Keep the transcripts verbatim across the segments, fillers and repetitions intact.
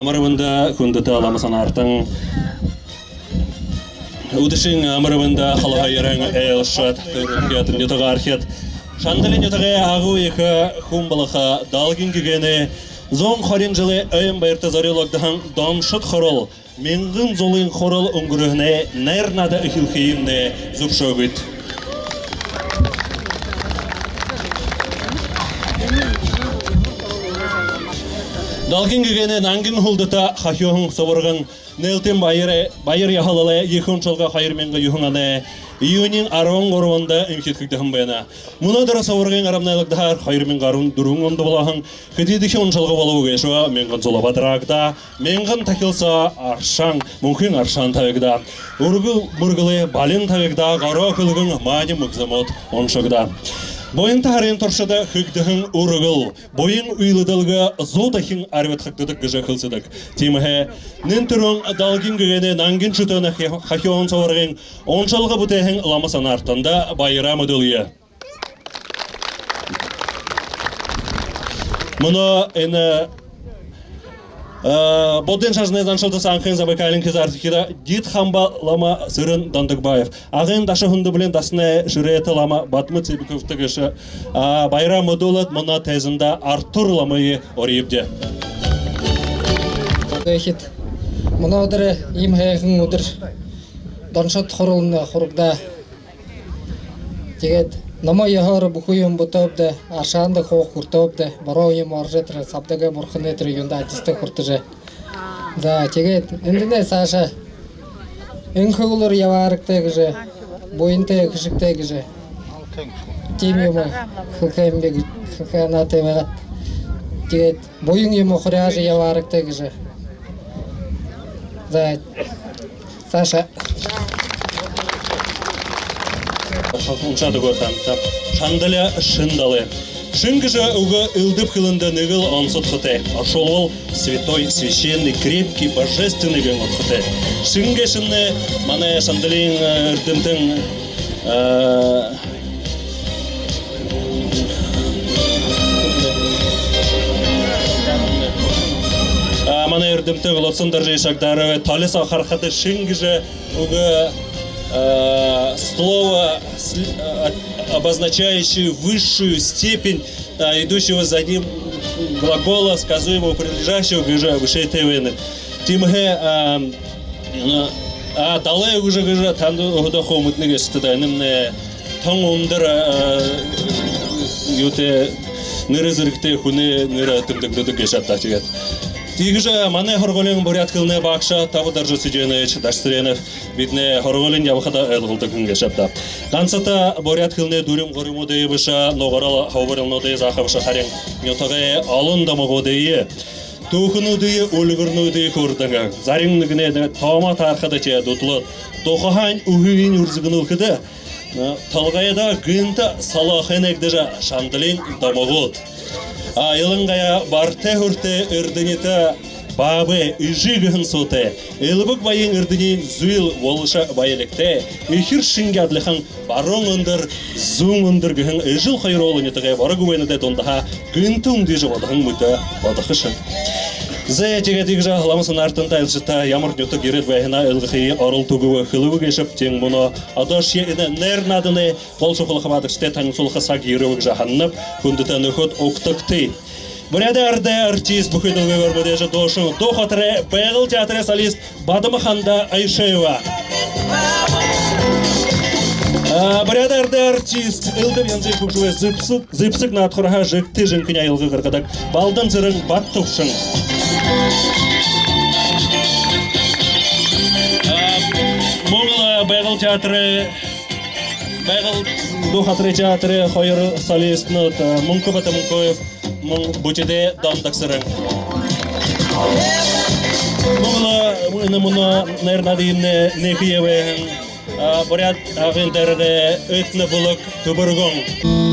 Амар мэндэ, хүндэтэ лама санаартан. Үдэшын амар мэндэ, холо һаяараа айлшад, түрэлхид, нютагаархид. Шандали нютагай агуу ехэ хүн болохо Долгин гэгээнэй зуун хорин жэлэй ойн баярта зорюулагдаһан Доншод Хурал, Мянган зулын хурал үнгэрһэнэй найр наада эхилхыемнай зүбшөөгыт. Долгин гэгээнэй нангин һүлдэтэ хахюуһан субарган Нээлтын баяр, баяр яһалалай ехэ уншалга хоёр мянга юһэн оной июниин арбан гурбанда эмхидхэгдэһэн байна. Мүнөөдэр субаргын арамнайлагдаһаар хоёр мянга арбан дүрбэн ондо болоһон хэдыдэхи уншалга болобо гээшэб, мянган зула бадарагдаа, мянган тахил соо аршаан, мүнхын аршаан табигдаа. Үргэл мүргэлэй балин табигдаа, гороо хэлгэн маани мэгзэмүүд уншагдаа. Буянта һарын туршада хэгдэһэн үргэл буян үйлэдэлгэ зуу дахин арбидхагдадаг гэжэ хэлсэдэг. Тиимэһээ нэн түрүүн Долгин гэгээнэй нангин шүтөөнэй хахюуһан субаргын уншалга бүтээһэн лама санаартанда баяраа мэдүүлье. Мүнөө энэ, э, Буддын шажанай заншалда анхын Забайкалиин хизаарта хида Дид хамба лама Сэрэн Дондогбаев, Агын Даша Хүндэбэлэй дасанай шэрээтэ лама Бадма Цыбиковта гээшэ, а, баяраа мэдүүлээд, мүнөө тайзанда Артур ламые уряабди. Хүндэтэ, мүнөөдэр иимэ һайхан үдэр, Доншод Хурал хурагдаа. Тиигээд номой ёһоор бүхы юумэ бүтээбди, аршаанда хуу хүртөөбди, бороо юумэ оржо, тэрэ сабдагаа бурханай тэрэ юундэ адистаа хүртэжэ. За, тиигээд эндэнь саашаа энхэ һүүлээр ябаарагты гэжэ, буянтай, хэшэгтэй гэжэ. Тиимэ юумэ хэлэхэ юм бэ, хэлэхэ һанаатай байгаат. Тиигээд буян юумэ хуряажа ябаарагты гэжэ. За, саашаа. Уншаад үгөө танда. Шандали шэн далай. Шэн гэжэ үгэ элдэб хэлэндэ нэгэл онсо удхатай. Оршуулбал святой, священный, крепкий, божественный гэһэн удхатай. Шэн гээшэмнай манай Шандалиин, э, эрдэмтэн, э, а, манай эрдэмтэн Лувсандоржо Шагдаровай толи соо харахада, шэн гэжэ үгэ, э, слово, с-, э, обозначающее высшую степень, э, идущего за ним глагола, сказуемого, принадлежащего гэжэ бэшээтэй байна. Тиимэһээ, а, а, далай үгэ гэжэ танда өөһэдөө хуу мэдэнэ гээшэт даа. Энэмнай тон үндэр, а, юутэй, нэрэ зэргэтэй хүнэй нэрэ тэмдэглэдэг гээшэ даа, тиигээд. Тиигэжэ манай һургуулиин буряад хэлэнэй багша Табадоржо Цыденович Дашицыренов бидэнэй һургуулиин ябахада ойлгуулдаг һэн гээшэ даа. Гансата буряад хэлэнэй дүрим гуримуудые бэшэ, нугарал хубарилнуудые заахабши, харин нютагай олон домогуудые, түүхэнүүдые, үльгэрнүүдые хүрдэнгэ. Зарим нэгэнэй томо таарахада тиигээд дүтэлөөд, тухаһаань үһыень үрзэгэнүүлхэдэ, э, толгойдоо гэнтэ солоохы нээгдэжэ Шандалиин домогууд. А, илангаяа бартай хүртэй, эрдэнитэ, баабай, эжы гэһэн суутай, элбэг баян эрдэниин зүйл болошо баялигтай, эхир шэнги адлихан баруун үндэр, зүүн үндэр гэһэн эжэл хоёр уулын нютагай буряад үгэнүүдэй дундаһаа гэнтэ үнгыжэ бодоһон мэтэ бодохо шэнги. Зай, тиигээд иигэжэ лама санаартантай айлшадта ямар нютаг ерээд байһанаа ойлгохые оролдодог үгэ хэлэбэ гээшэб. Тиин мүнөө одоошье энэ найр нааданай гол шухала хабаадагшадай танилсуулха саг ерэбэ гэжэ һананаб. Хүндэтэ нүхэд, угтагты. Буряадай арадай артист, бүхы дэлгэйгээр мэдээжэ дуушан, Дуу хатарай Байгал театрай солист Бадма-Ханда Аюшеева. А, буряадай арадай артист, элдэб янзын хүгжэмэй зэбсэг, зэбсэг наадхарһаа жэгтэй жэнхэни аялга гаргадаг Балдан-Цырен Баттувшин. А, мүн лэ Байгал театрай, Байгал Дуу хатарай театрай хоёр солистнууд, а, Мүнхэ Батомункоев, мүн Бүтидэй Дондогсэрэн. Мүн лэ энэ мүнөө найр наадыемнай нэгэ ябаһан, а, Буряад Агын дайрагай этно-бүлэг Түбэргөөн.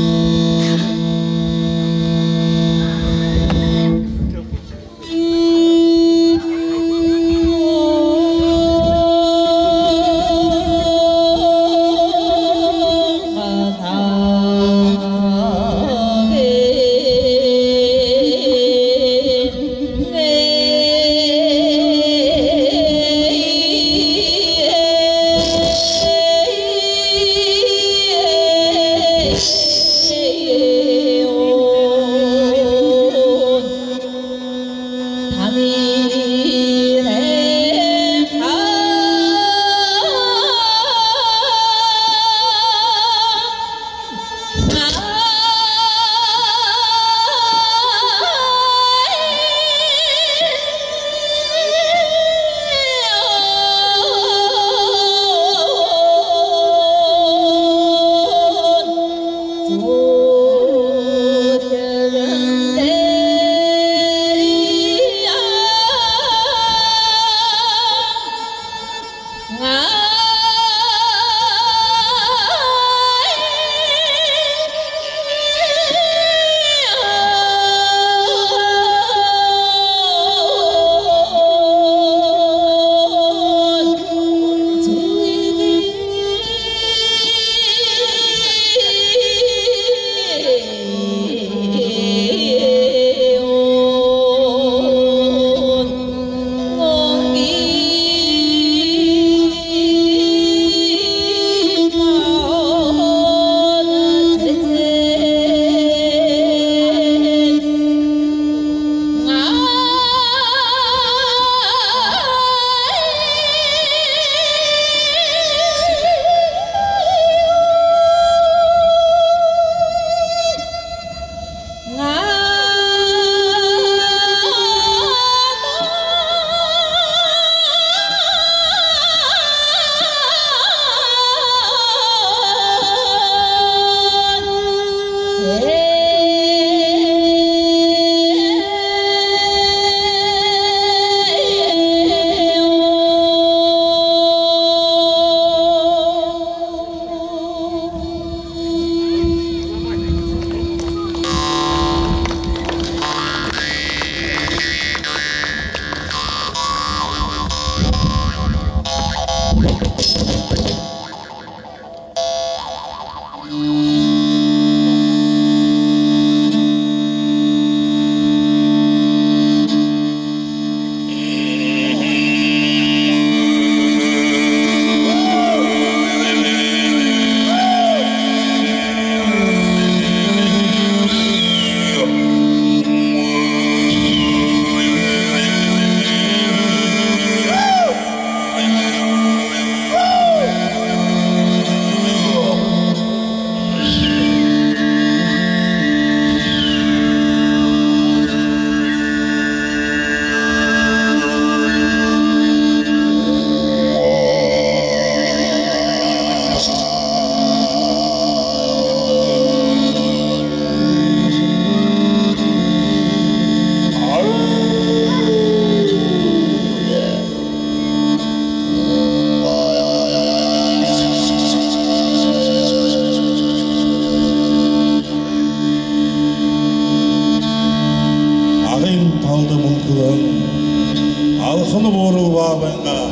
Алхана Буурал баабайнгаа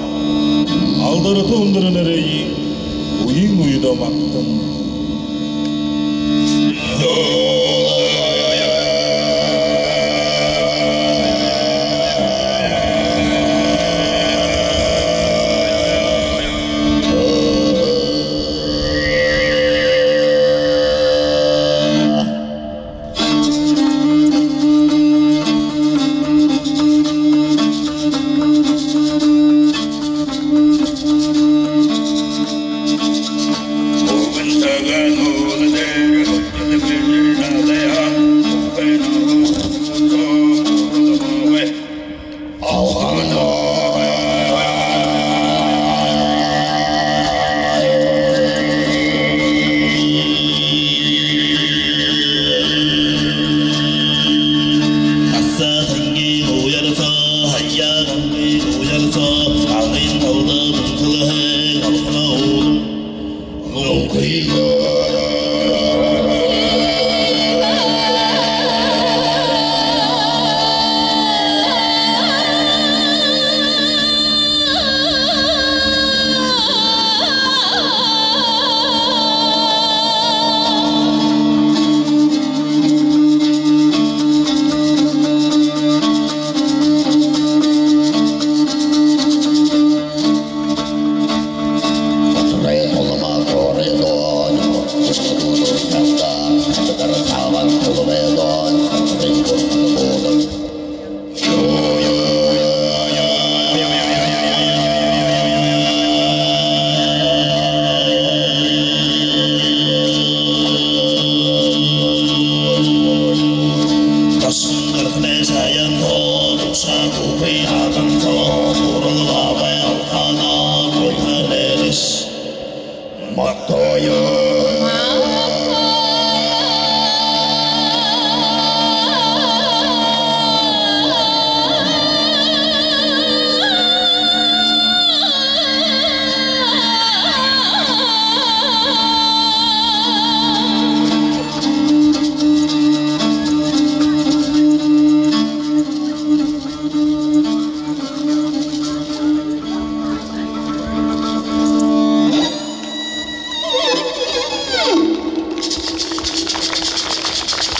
алдарта үндэр нэрые үеын үедөө магтан.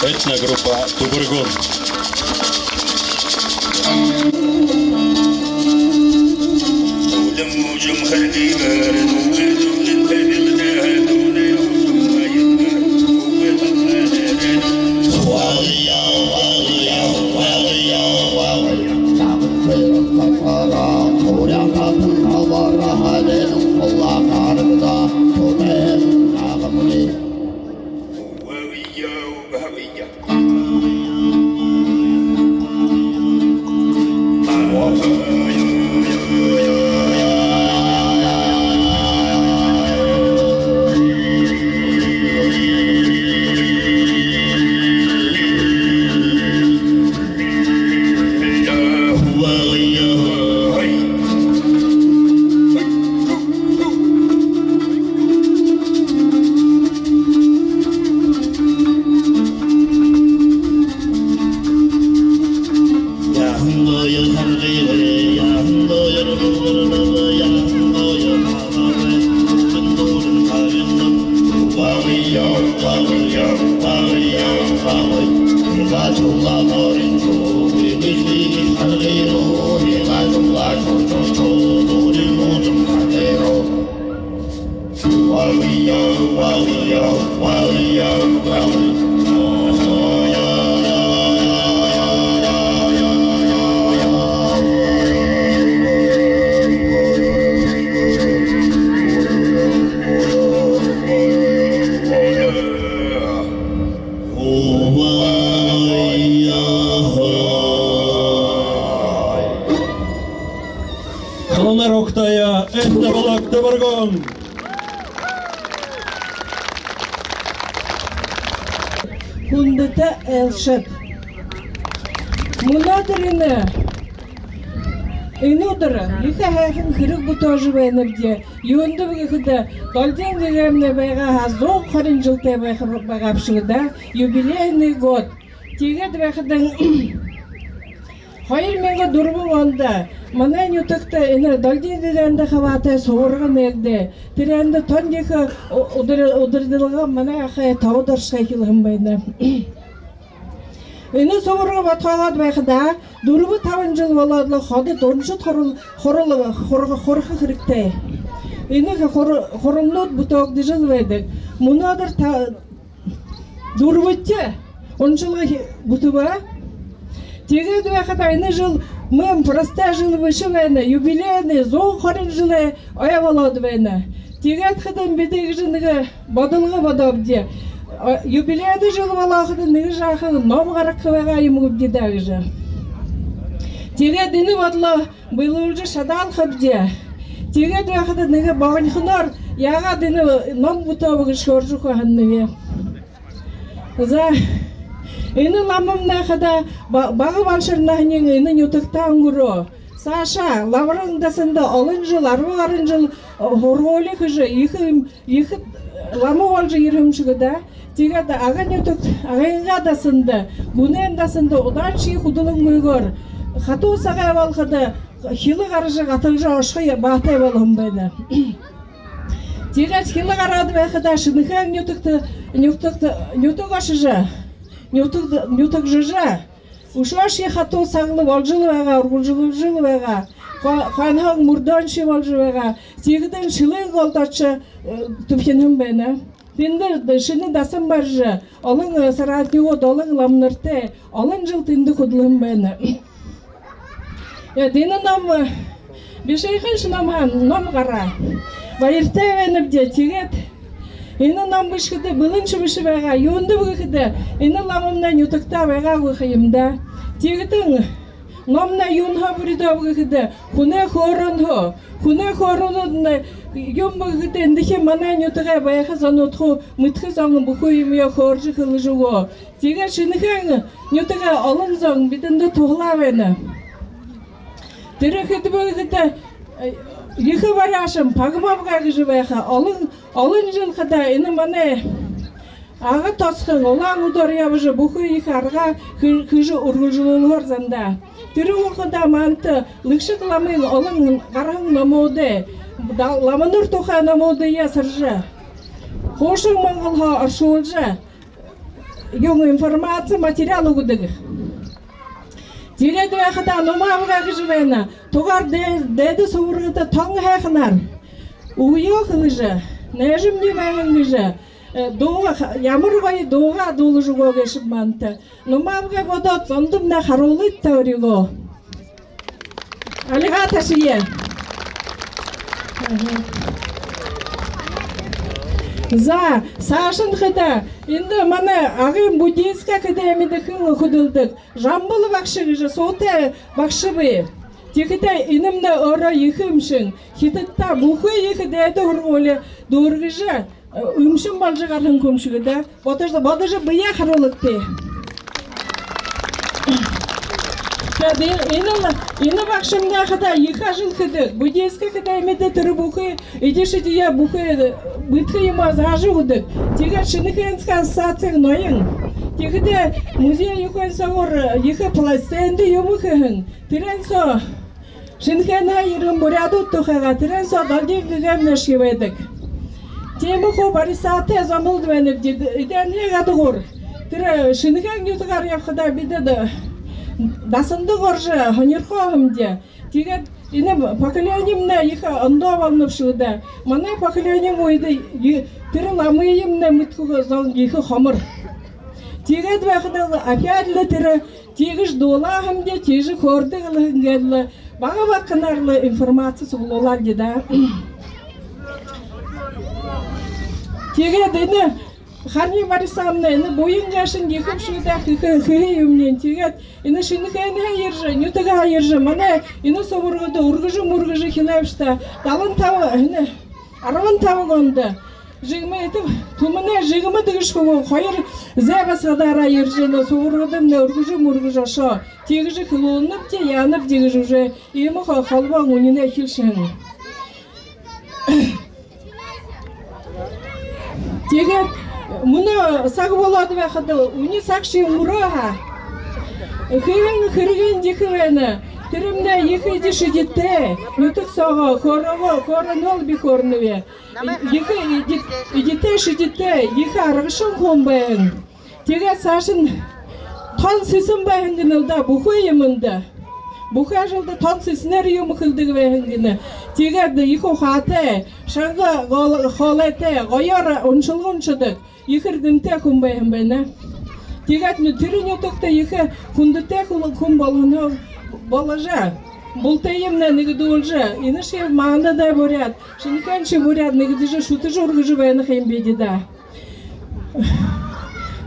Этногруппа «Түбэргүн». Халуунаар угтая, этноболок «Түбэргүн». Хүндэтэ айлшад! Мүнөөдэр энэ, энэ үдэр ехэ һайхан хэрэг бүтээжэ байнабди. Юундэб гэхэдэ, Долдин гэгээмнай байгаа һаа зуун хорин жэлтэй байха байгаа бшуу даа, юбилейный год. Тиигээд байхадань Хоёр мянга дүрбэн ондо манай нютагта энэ Долгин гэгээн Хабаатай субарга нээгдээ. Тэрээндэ тон ехэ у-, удар-, ударидалга манай ахай Тобо Доршхо эхилһэн байна. Энэ субарга бодхоогоод байхадаа, дүрбэ-табан жэл болоод лэ ходо дуншад хурал-, хурал-, хур-, хураха хэрэгтэй. Энэ хур-, хуралнууд бүтээгдэжэл байдаг. Мүнөөдэр та-, дүрбэдэхи уншалга хи-, бүтэбэ. Тиигээд байхада энэ жэл мүн простой жэл бэшэ байна, юбилейный, зуун хорин жэлэй ой болоод байна. Тиигээд хадань бидэ иигэжэ нэгэ бодолго бодообди. О, юбилейный жэл болоо хадань нэгэ жаахан ном гаргаха байгаа юм гүбди даа гэжэ. Тиигээд энэ бодолоо бэлүүлжэ шадаал хабди. Тиигээд байхада нэгэ богонихоноор яагаад энэ ном бүтээбэ гэжэ хөөржэ үгэхэ һананаб. За, энэ ламамнай хадаа ба-, бага балшар наһаниинь энэ нютагтаа үнгэрөө. Саашаа Лабаргын дасанда олон жэл, арбан гаран жэл, о, һургуули хэжэ, ехэ юм, ехэ лама боложо ерэһэн юм шэнги даа. Тиигээд Агын нютаг, Агынгаа дасанда, Гүнэн дасанда удааншье хүдэлэнгүйгөөр хатуу сагай болоходо хилэ гаража, гаталжа ошохо баатай болоһон байна. Тиигээд хилэ гараад байхадаа Шэнэхээн нютагта, нютагта, нютаг ошожо, нютаг, нютагжажа, үшөөшье хатуу саг лэ боложол байгаа, үргэлжэлжэл байгаа. Хо-, хойноһоонь мүрдөөншье боложо байгаа. Тиихэдэнь Шэлын голдо ошожо, э, түбхинэһэн байна. Тэндэ шэнэ дасан барижа, олон, э, соратнигууд, олон ламанартай олон жэл тэндэ хүдэлһэн байна. Э, энэ ном, э, бишыхан шэнэ ном һаа, ном гараа. Баяртай байнабди. Тиигээд энэ ном бэшэхэдэ бэлэншье бэшэ байгаа. Юундэб гэхэдэ, энэ ламамнай нютагтаа байгаагүй ха юм даа. Тиихэдэнь номнай юунһээ бүридөөб гэхэдэ, хүнэй хөөрөөнһөө. Хүнэй хөөрөөнүүднай юун бэ гэхэдэ, эндэхи манай нютагай байха зонууд хуу мэдэхэ зон бүхы юумэеэ хөөрэжэ хэлэжэ үгөө. Тиигээд Шэнэхээн нютагай олон зон бидэндэ туһалаа байна. Тэрэ хэды бэ гэхэдэ, э, ехэ баряашан Пагма абгай гэжэ байха. Олон, олон жэл хадаа энэ манай Ага тосхон Улаан-Үдээр ябажа, бүхы ехэ аргаа хэ-, хэжэ үргэлжэлүүлһээр зандаа. Тэрэ үнгэрхэдөө манда Лэгшэд ламын олон гараһан номуудай, да-, ламанар тухай номуудые асаржа, хуушан монголһоо оршуулжа, юун, информаци, материал үгэдэг. Тиигээд байхадаа Нума абгай гэжэ байна. Тугаар дэ-, дээдэ субаргада тон һайханаар үгөө хэлэжэ, найжамни байһан гэжэ, э, дуугаа, ямар гоё дуугаа дуулажа үгөө гээшэб манда. Нума абгай, бодоод, зондомнай харуулыт та өөрыгөө. Али һаа ташая. За, саашань хадаа эндэ манай Агын буддийскэ академидэ хэн хүдэлдэг, Жамбал багша гэжэ суутай багша бии. Тиихэдээ энэмнай өөрөө ехэ эмшэн, Хитадта бүхы ехэ дээдэ һургуули дүүргэжэ, э, эмшэн боложо гараһан хүн шэнги даа. Бодожо, бодожо бэеэ харуулагты. Тиигээд энэ, энэ багшамнай хадаа ехэ ажал хэдэг. Буддийскэ академидэ тэрэ бүхы эди шэдиеэ, бүхы, э, мэдэхэ юумэ заажа үгэдэг. Тиигээд Шэнэхээнскэ ассоциин ноён. Тиихэдээ музей Юхэнсогуур, э, ехэ пластинада юумэ хэһэн. Тэрээн соо Шэнэхээнһээ ерэһэн буряадууд тухайгаа, тэрээн соо Долгин гэгээмнай шье байдаг. Тиимэ хуу барисаатай зомнай байнабди, эдэнэй гадуур. Тэрэ Шэнэхээн нютагаар ябахадаа бидэ да-, дасанда орожо һонирхоо һэмди. Тиигээд энэ поколениемнай ехэ ондоо болоноб шэнги даа. Манай поколениин үедэ е-, тэрэ ламыемнай мэдэхэгүй зон ехэ хомор. Тиигээд байхадаа опять лэ тэрэ тиигэжэ дуулаа һэмди, тиигэжэ хөөрэлдөө һэмди гээд лэ, бага багаханаар лэ информаци суглуулаабди даа. Тиигээд энэ харин барисаамнай, энэ буян гээшэнь ехэ бшуу даа, хэхэ, хэхэ юумэниинь. Тиигээд энэ Шэнэхээнһээ ерэжэ, нютагһаа ерэжэ, манай энэ субаргада үргэжэ мүргэжэ эхилээбши даа. Далан табан, энэ, арбан табан ондо Жигмитов, Түмэнэй Жигмит гэжэ хүбүүн хоёр зээ басагадаараа ерэжэ, энэ субаргадамнай үргэжэ мүргэжэ ошоо. Тиигэжэ хэлүүлнэбди, яанабди гэжэ уже иимэ хо-, холбоон үнинэй эхилшэһэн. Тиигээд мүнөө саг болоод байхада, үни сагшье үнгэрөө һаа. Хэһэн хэрэгынь ехэ байна. Тэрэмнай ехэ эди шэдитэй, нютаг соогоо, хөөрөөгөө, хөөрөөнөөл би хөөрэнэб. Ехэ эди-, эдитэй шэдитэй, ехэ аргашан хүн байһан. Тиигээд саашань тон сэсэн байһан гэнэл даа, бүхы юумэндэ. Бүхы ажалда тон сэсэнээр юумэ хэлэдэг байһан гэнэ. Тиигээд ехэ ухаатай, шанга гол-, хоолойтой, гоёор уншалга уншадаг, ехэ эрдэмтэй хүн байһан байна. Тиигээд ню-, тэрэ нютагта ехэ хүндэтэй хүн, хүн болоһоноо боложо, бултыемнай нэгэдүүлжэ, энэшье маанадаа буряад, Шэнэхээншье буряад нэгэдэжэ, шүтэжэ үргэжэ байна ха юм бидэ даа.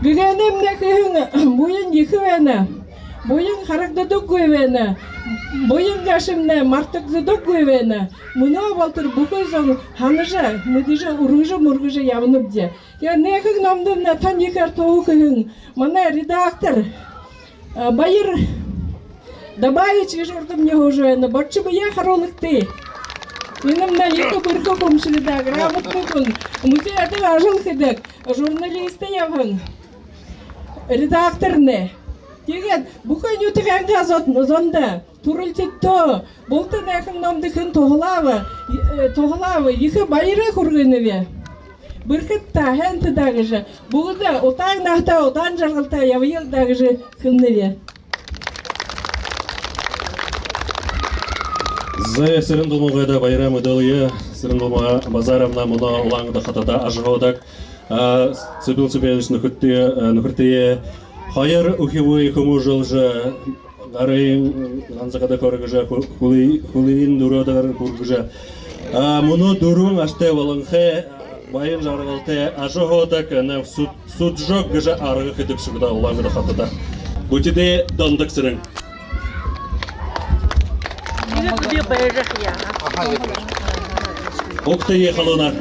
Гэгээнэймнай хэһэн буян ехэ байна. Буян харагдадаггүй байна. Буян гээшэмнай мартагдадаггүй байна. Мүнөө болотор бүхы зон һанажа, мэдэжэ, үргэжэ мүргэжэ ябанабди. Тиигээд нэгэ номдомнай тон ехээр туһа хэһэн манай редактор, а, Баяр Дабаевич гэжэ урдамни һуужа байна. Бодожо бэеэ харуулагты. Энэмнай ехэ бэрхэ хүмшэлдэ, грамотный хүн, музейдэ ажал хэдэг, журналист ябаһан, редакторнай. Тиигээд бүхы нютагайнгаа зон-, зондо, түрэлхидтөө, булта нэгэ номдо хэн туһалааб, э, туһалааб, ехэ баяр хүргэнэб. Бэрхэт даа, һайн даа гэжэ. Бүгэдэ утаан наһатай, удаан жаргалтай ябаял даа гэжэ хэлэнэб. Зай, Сэрэн-Дулма гү даа, баяраа мэдүүлье. Сэрэн-Дулма Базаровна мүнөө Улаан-Үдэ хотодо ажаһуудаг. А, Цыбил Цыбилович нүхэртэеэ, а, нүхэртэеэ хоёр үхибүүе хүмүүжүүлжэ, гарынь ганзагада хүргэжэ, хү-, хүлы-, хүлынь дүрөөдэ хүргэжэ. А, мүнөө дүрбэн аашатай болонхой, баян жаргалтай ажаһуудаг, энэ суд-, суджок гэжэ арга хэдэг шэг даа Улаан-Үдэ хотодо. Бүтидээ дондог, Сэрэн. Угтые халуунаар.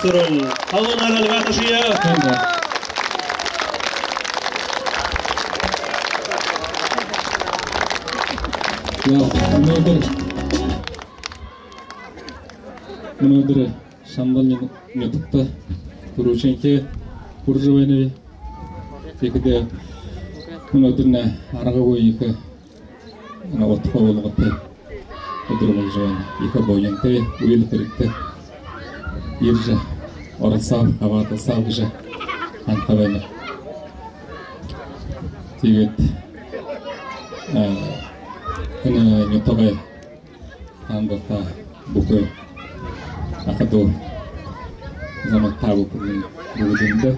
Түрүүн халуун гарал байташье. Танда. За, мүнөөдэр, мүнөөдэр Шандал ню-, нютагта түрүүшынхиеэ хүрэжэ байнаб. Тиихэдээ мүнөөдэрнай аргагүй ехэ энэ удха уулгатай үдэр боложо байна. Ехэ буянтай, үйлэ хэрэгтэй ерэжэ оролсооб, хабаадалсааб гэжэ хандаа байнаб. Тиигээд, а, энэ нютагай танда, та бүхы аха дүү, замаа та бүхэндэ, бүгэдэндэ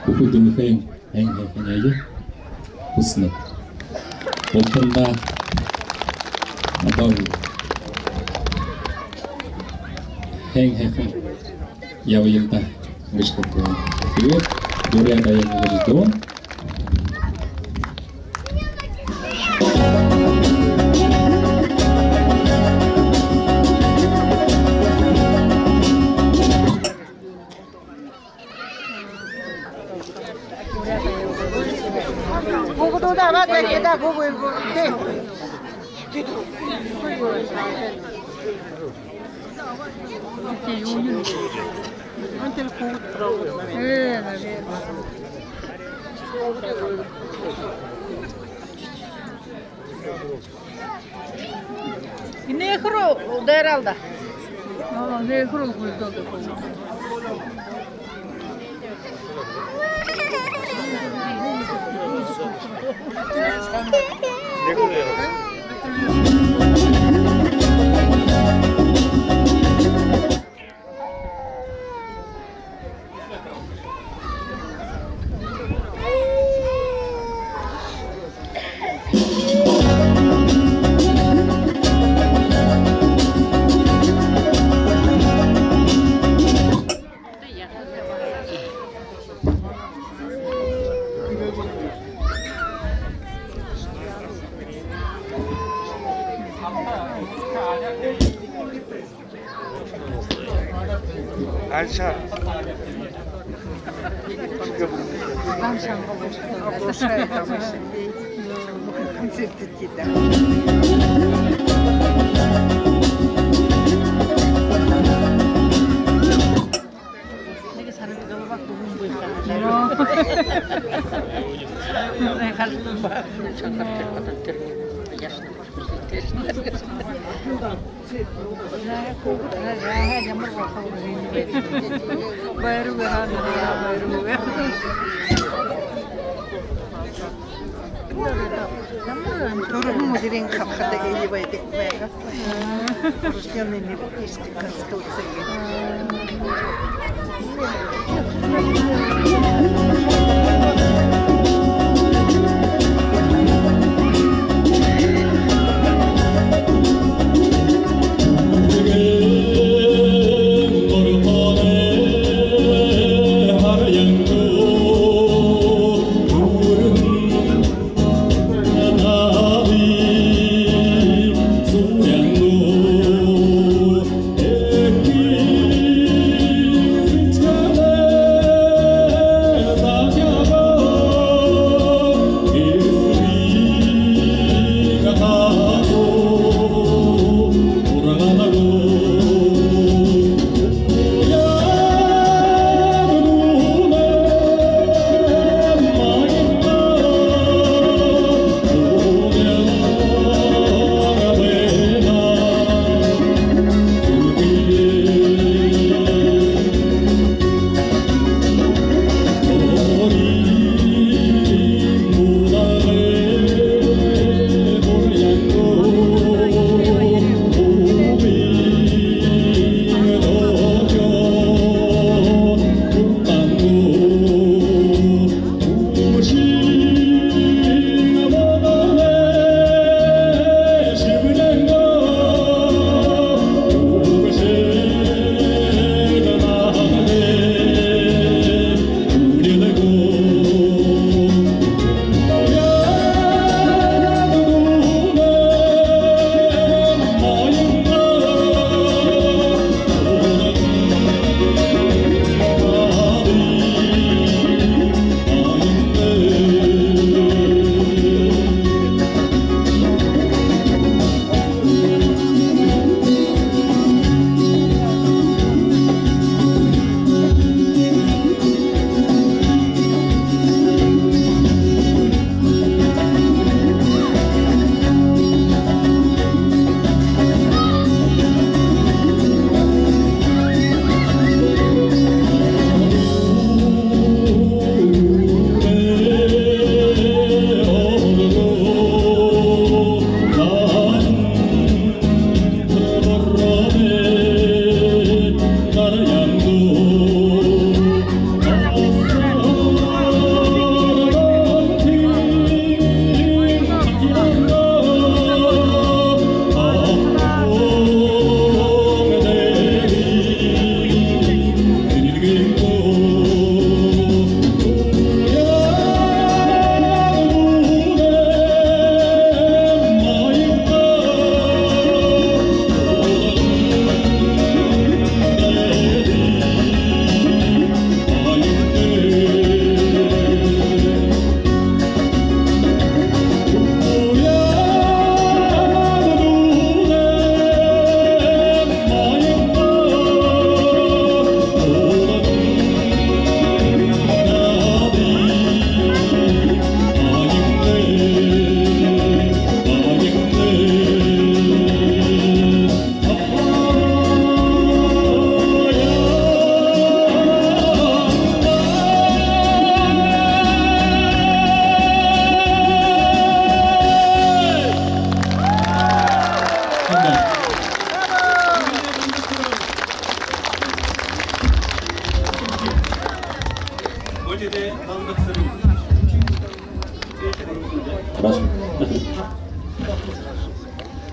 бүхы дэлхэйн һайн һайханиие хүсэнэб. Бултандаа одоо һайн һайхан ябаял даа гэжэ хэлэхэ байнаб. Тиигээд Буряад аян гэжэ дуун. Энэхэн руу дайраал даа. Аа, энэхэн руу хойдоо даа. Альша. Оглушает там, концерты, да. Нэгэ саран голова хүбүүн бэхэ. Харсан ба. Чангартай хатан тэрэ яшна. Зай, хүүгэд, зай, зай, ямар болохо юм бэ? Баяр үгы, һаа, баяр үгы. Түрүүн үдэрынь хабхада эли байдаг байгаа. Рождённый в Липутинской Конституции.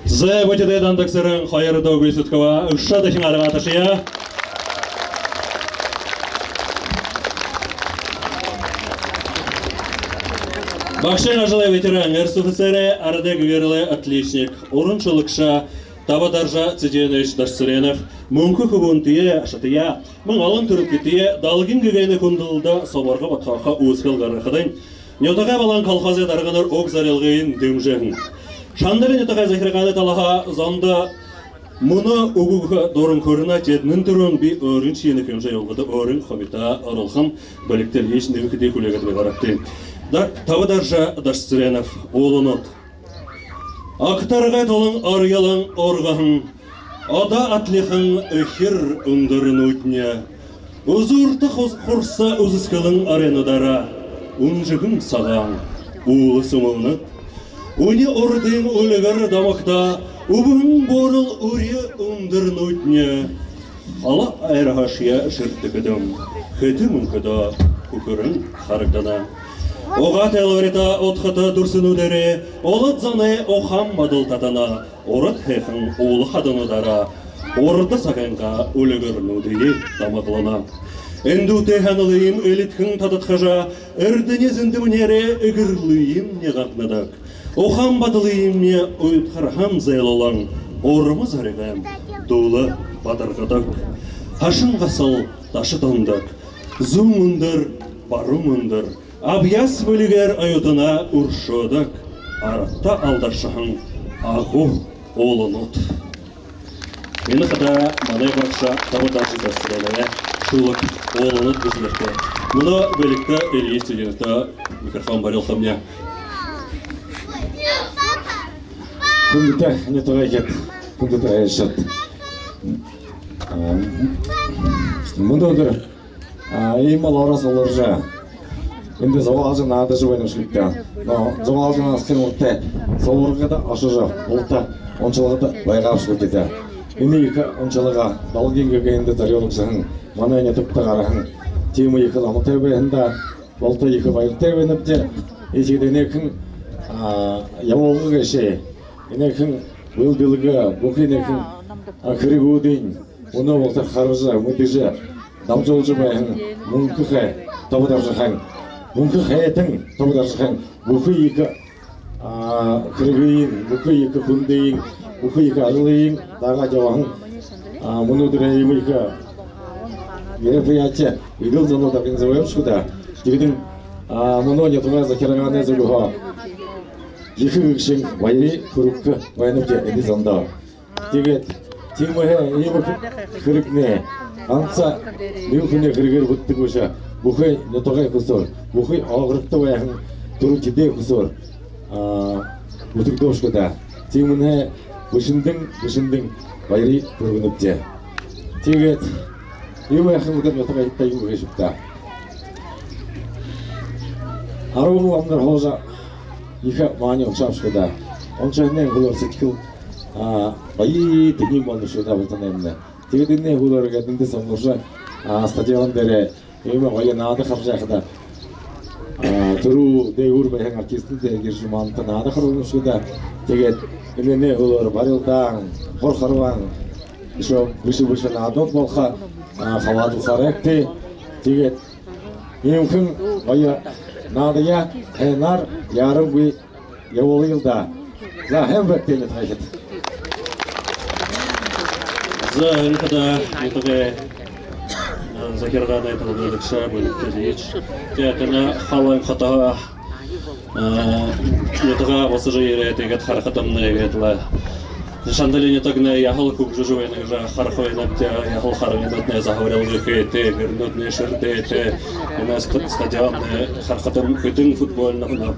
За, бүтээтэй Дандагсэрэн хоёрдохи Сэтгөө үшөө дахин аргаа ташая. Багшын ажалай ветеран, РСФСР-эй арадай гэгээрэлэй отличник, уран шүлэгшэ Табадаржа Цыденович Дашицыренов мүнхэ хүбүүнтэеэ, ашатаяа, мүн олон түрэлхитэеэ Долгин гэгээнэй хүндэлэлдэ субарга бодхооһо үүсхэл гаргахадань, нютагай болон колхозой дарганар уг зорилгыень дэмжэһэн. Шандали нютагай захиргаанай талаһаа зондо мүнөө үгэхэ дуран хүрэнэ, тэдэнэй түрүүн би өөрын шэнэ хэмжээ ябуулгада өөрын хубитаяа оруулхам. Бэлигтэй лэ һэеы нэгэ хэды хүлеэгээд байгаарагты. Да, Табадаржа Дашицыренов, «Ууланууд». Агтаргай тулан арьялан ургаһан, одоо адлихан эхир үндэрнүүдни. Үзүүртэ хус-, хурса үзэсхэлэн арьяануудаараа үнжэгэн сагаан уула сүмэлнүүд. Үни урдын үльгэр домогто үбһэн буурал үри үндэрнүүдни. Ала айрһаашье шэртэхэдэм, хэдэн мүнхэдөө хүхэрэн харагдана. Угаа тайлбарита удхата дүрсэнүүдээрээ олод зоной ухаан бодол татана. Урад һайхан уула хадануудаараа урда сагайнгаа үльгэрнүүдые дамаглана. Эндүүтэй һаналыем элидхэн тодотхожо, эрдэни зэндэмнээрээ эгэрлыем нягагнадаг. Ухаан бодолыемни уйдхарһан зайлуулан, урма зоригойм дулаа бадаргадаг. Хашан гасал даша тундаг, зүүн үндэр, баруун үндэр, абьяас бэлигээр оюутанаа үршөөдэг, арадта алдаршаһан агуу ууланууд. Энэ хадаа манай багша Табадаржа Дашицыреновай шүлэг «Ууланууд» гэжэ нэрэтэй. Мүнөө Бэлигтэ Ильич Цыденовтэ микрофон барюулхамни. Хүндэтэ нютагайхид, хүндэтэ айлшад. А, мүнөөдэр, а, иимэ олоороо сугларжа, эндэ зугаалжа наадажа байнабши даа. Но зугаалжа наадахын урда субаргада ошожо, булта уншалгада байгаабши даа. Энэ ехэ уншалга Долгин гэгээндэ зорюулагдаһан, манай нютагта гараһан. Тиимэ ехэ номтой байһан даа. Булта ехэ баяртай байнабди. Иигээд энээхэн, а, ябуулга гээшэ, энээхэн үйлэдэлгэ, бүхы энээхэн, а, хэрэгүүдынь мүнөө булта хаража, мэдэжэ, дамжуулжа байһан мүнхэ хай Табадаржаһаань, мүнхэ хайтан Табадаржаһаань бүхы ехэ, а, хэрэгыень, бүхы ехэ хүндыень, бүхы ехэ ажалыень даагаад ябаһан, а, мүнөөдэр иимэ ехэ мероприятие, эгээл зонууд организовать ябуулшаха даа. Тиигээд, а, мүнөө нютагай захиргаанай зүгһөө ехэ гэгшын баяр хүргэхэ байнабди эдэ зондоо. Тиигээд тиимэһээ иимэ хэрэгнай ганса нэгэ хүнэй хэрэгээр бүтэдэг бэшэ, бүхы нютагай хүсөөр, бүхы округто байһан түрэлхидэй хүсөөр, а, бүтэгдөөшэхэ даа. Тиимэнһээ бэшэндэнь, бэшэндэнь баяр хүргэнэбди. Тиигээд иимэ һайхан үдэр нютагайхидта юм гээшэб даа. Арбан ламанар һуужа, ехэ маани уншаабши даа. Уншаһанайнь һүүлээр сэдьхэл, а, баян тэнюун болонобши даа, бултанаймнай. Тиигээд энээнэй һүүлээр гээд эндэ сугларжа, а, стадион дээрэ иимэ гоё наада хаража байхада, а, түрүү дээгүүр байһан артистнууд ерэжэ, манда наада харуулнабши даа. Тиигээд энээнэй һүүлээр барилдаан, хур харбаан, үшөө бэшэ бэшэ наадууд болохо, а, хабаадалсаарайгты. Тиигээд иимэхэн гоё наадаяа һайнаар яарангүй ябуулаял даа. За, һайн байгты, нютагайхид. За, энэ хадаа нютагай, а, захиргаанай толгойлогшо Бэлигтэ Ильич. Тиигээд энэ Халайн хотоһоо, а, нютагаа бусажа ерээд, тиигээд харахадамнай, иигээд лэ Шандали нютагнай яһала хүгжэжэ байна гэжэ хараха байнабди. Яһала харгынууднай заһабарилга хэһэтэй, гэрнүүднай шэртээтэй, энэ ста-, стадионнай харахадам, хэдэн футбольно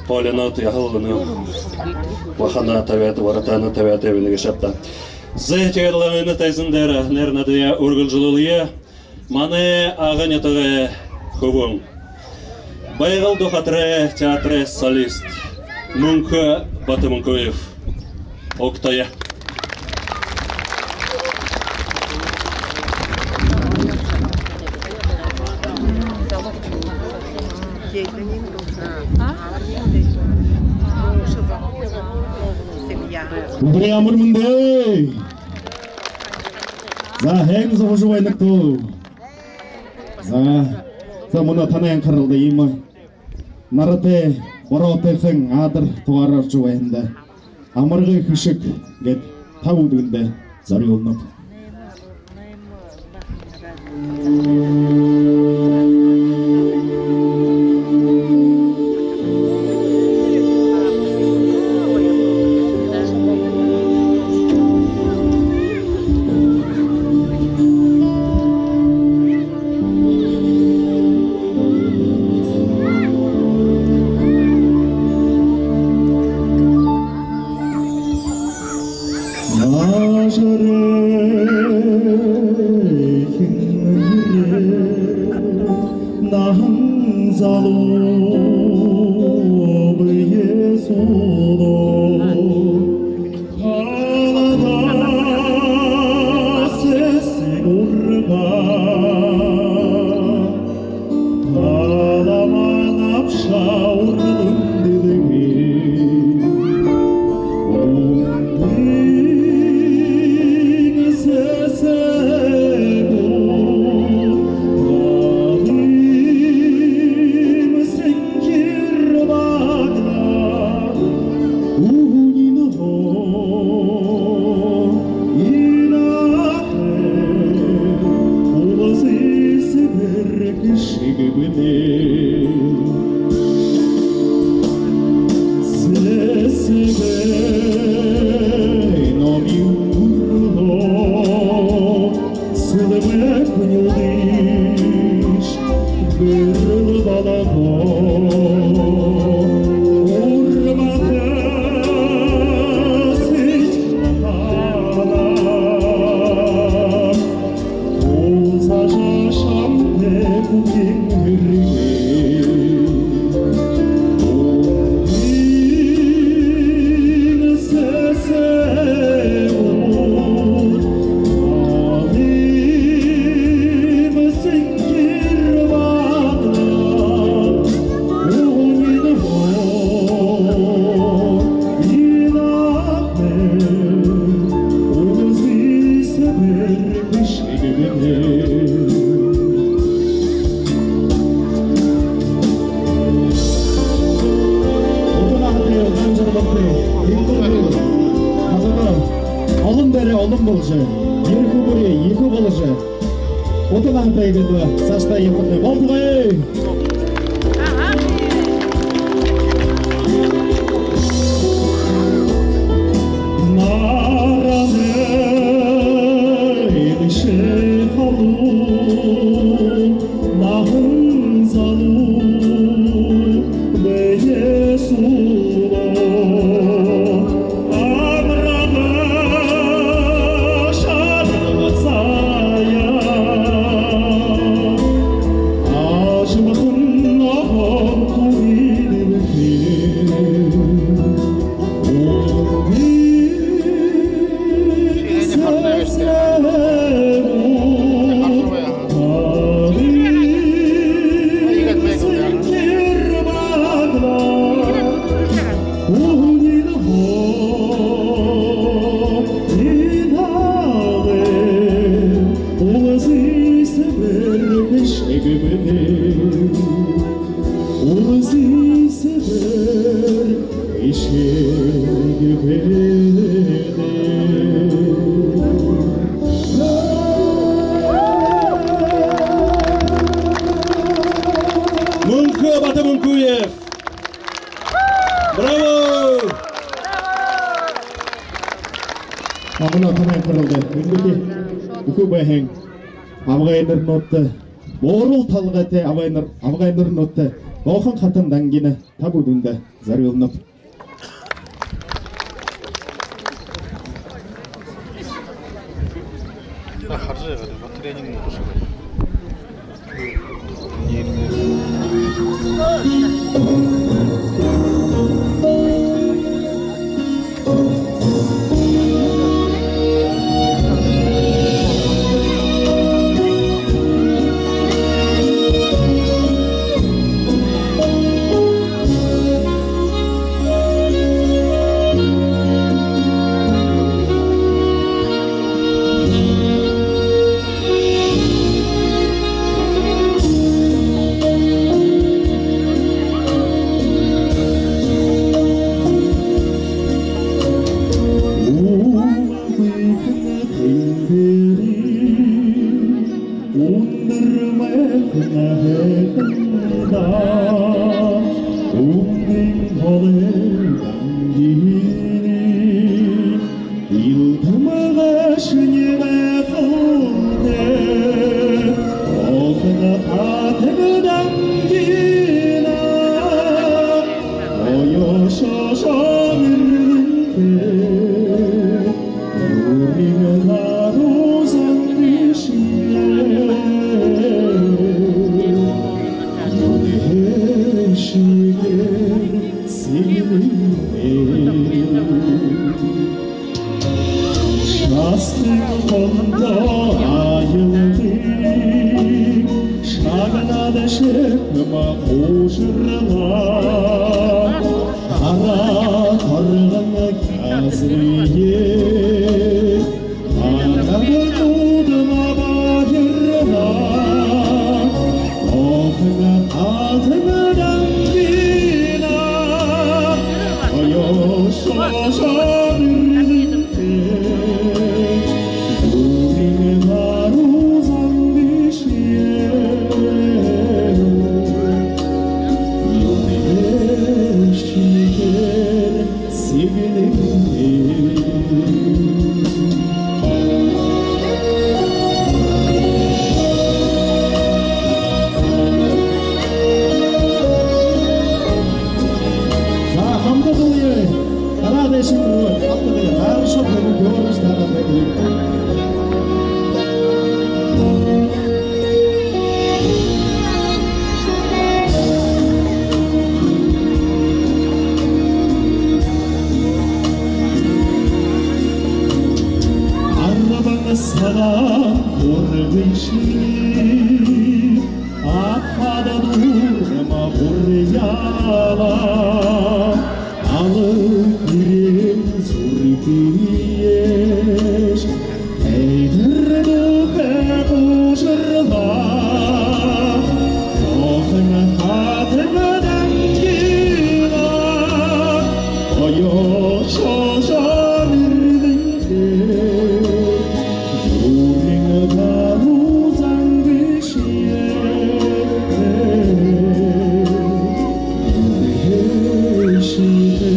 поленууд яһала энэ бахана табяад, воротано табяад байна гээшэ ааб даа. За, тиигээд лэ энэ тайзан дээрэ нэрэ наадаяа үргэлжэлүүлэе. Манай Ага нютагай хүбүүн, Байгал духатарай театрай солист Мүнхэ Батомүнкуев. Угтая. Үдэрэй амар мэндэ! За, һайн зогсожо байнат гү? За, за, мүнөө танай анхаралда иимэ наратай, бороотойхон аадар тугаар орожо байһанда «Амаргай хэшэг» гээд та бүгэдэндэ зорюулнаб. Ажарай хинэри наһан залуу бэе суулаа. Халада сэсэг урба. Халамаа абаша урдан дэлгэр. Үндын сэсэгүүд талын сэнхир баглаа. Үһэнэй хоо инахэ улзы сэбэр хэшэг бэлэй. Сэсэгэй номин үрлөө сэлмэг хүнүүдыш гэрэл балагоо. Урматай сэдьхэл халаа. Уулзажа шамтай хүхин һэргээ. Үндын сэсэгүүд талын сэнхир баглаа. Үһэнэй хоо инахэ улзы сэбэр хэшэг бэлэй. Утанаһатай, удаан жаргалтай, хүндэтэ, хазана олон дээрээ олон болжо, ерэхэ бүри ехэ болжо, утанаһатай гээд саашадаа ябахатнай болтогой. Наранай эдэшэ халуу наһан залуу бэе суулаа. Амаргай шаргасаяа ажамихан ногоон түбиин дэлхэй. Үндын сэсэгүүд талын сэнхир баглаа. Үһэнэй хоо инахэ улзы сэбэр хэшэг бэлэй. Улзы сэбэр хэшэг бэлэй. Мүнхэ Батамүнхеев. Браво! А мүнөө танай анхаралда үндэтэ бүхы байһан абгайнарнуудта, буурал толгойтой абгайнар, абгайнарнуудта Доохон хатан дангина та бүгэдэндэ зорюулнаб. Харжа байгаа, батарейнь тусхай. Шаастын хондоо аялдаг шагнал шэхэм хуушарлаа. Хараа торгон газрые, хараа нүүдэн баярлаа. Охин хатан дангина, оёо шошо За, хамта дуулая. Дараа дээшэнь рүү, хамта дуулая. Тааршо, тэрэ гөрөж дараа дуулая. Арбан сагаан хүргэн шэнги атхада дурма бурьяла. Алаг гэрэй зүрхыеш эдир духэ гушарла. Охин хатан дангина, оёо шошо нэрлэнтэй. Юрын гаруу зан бэшэ, шэнги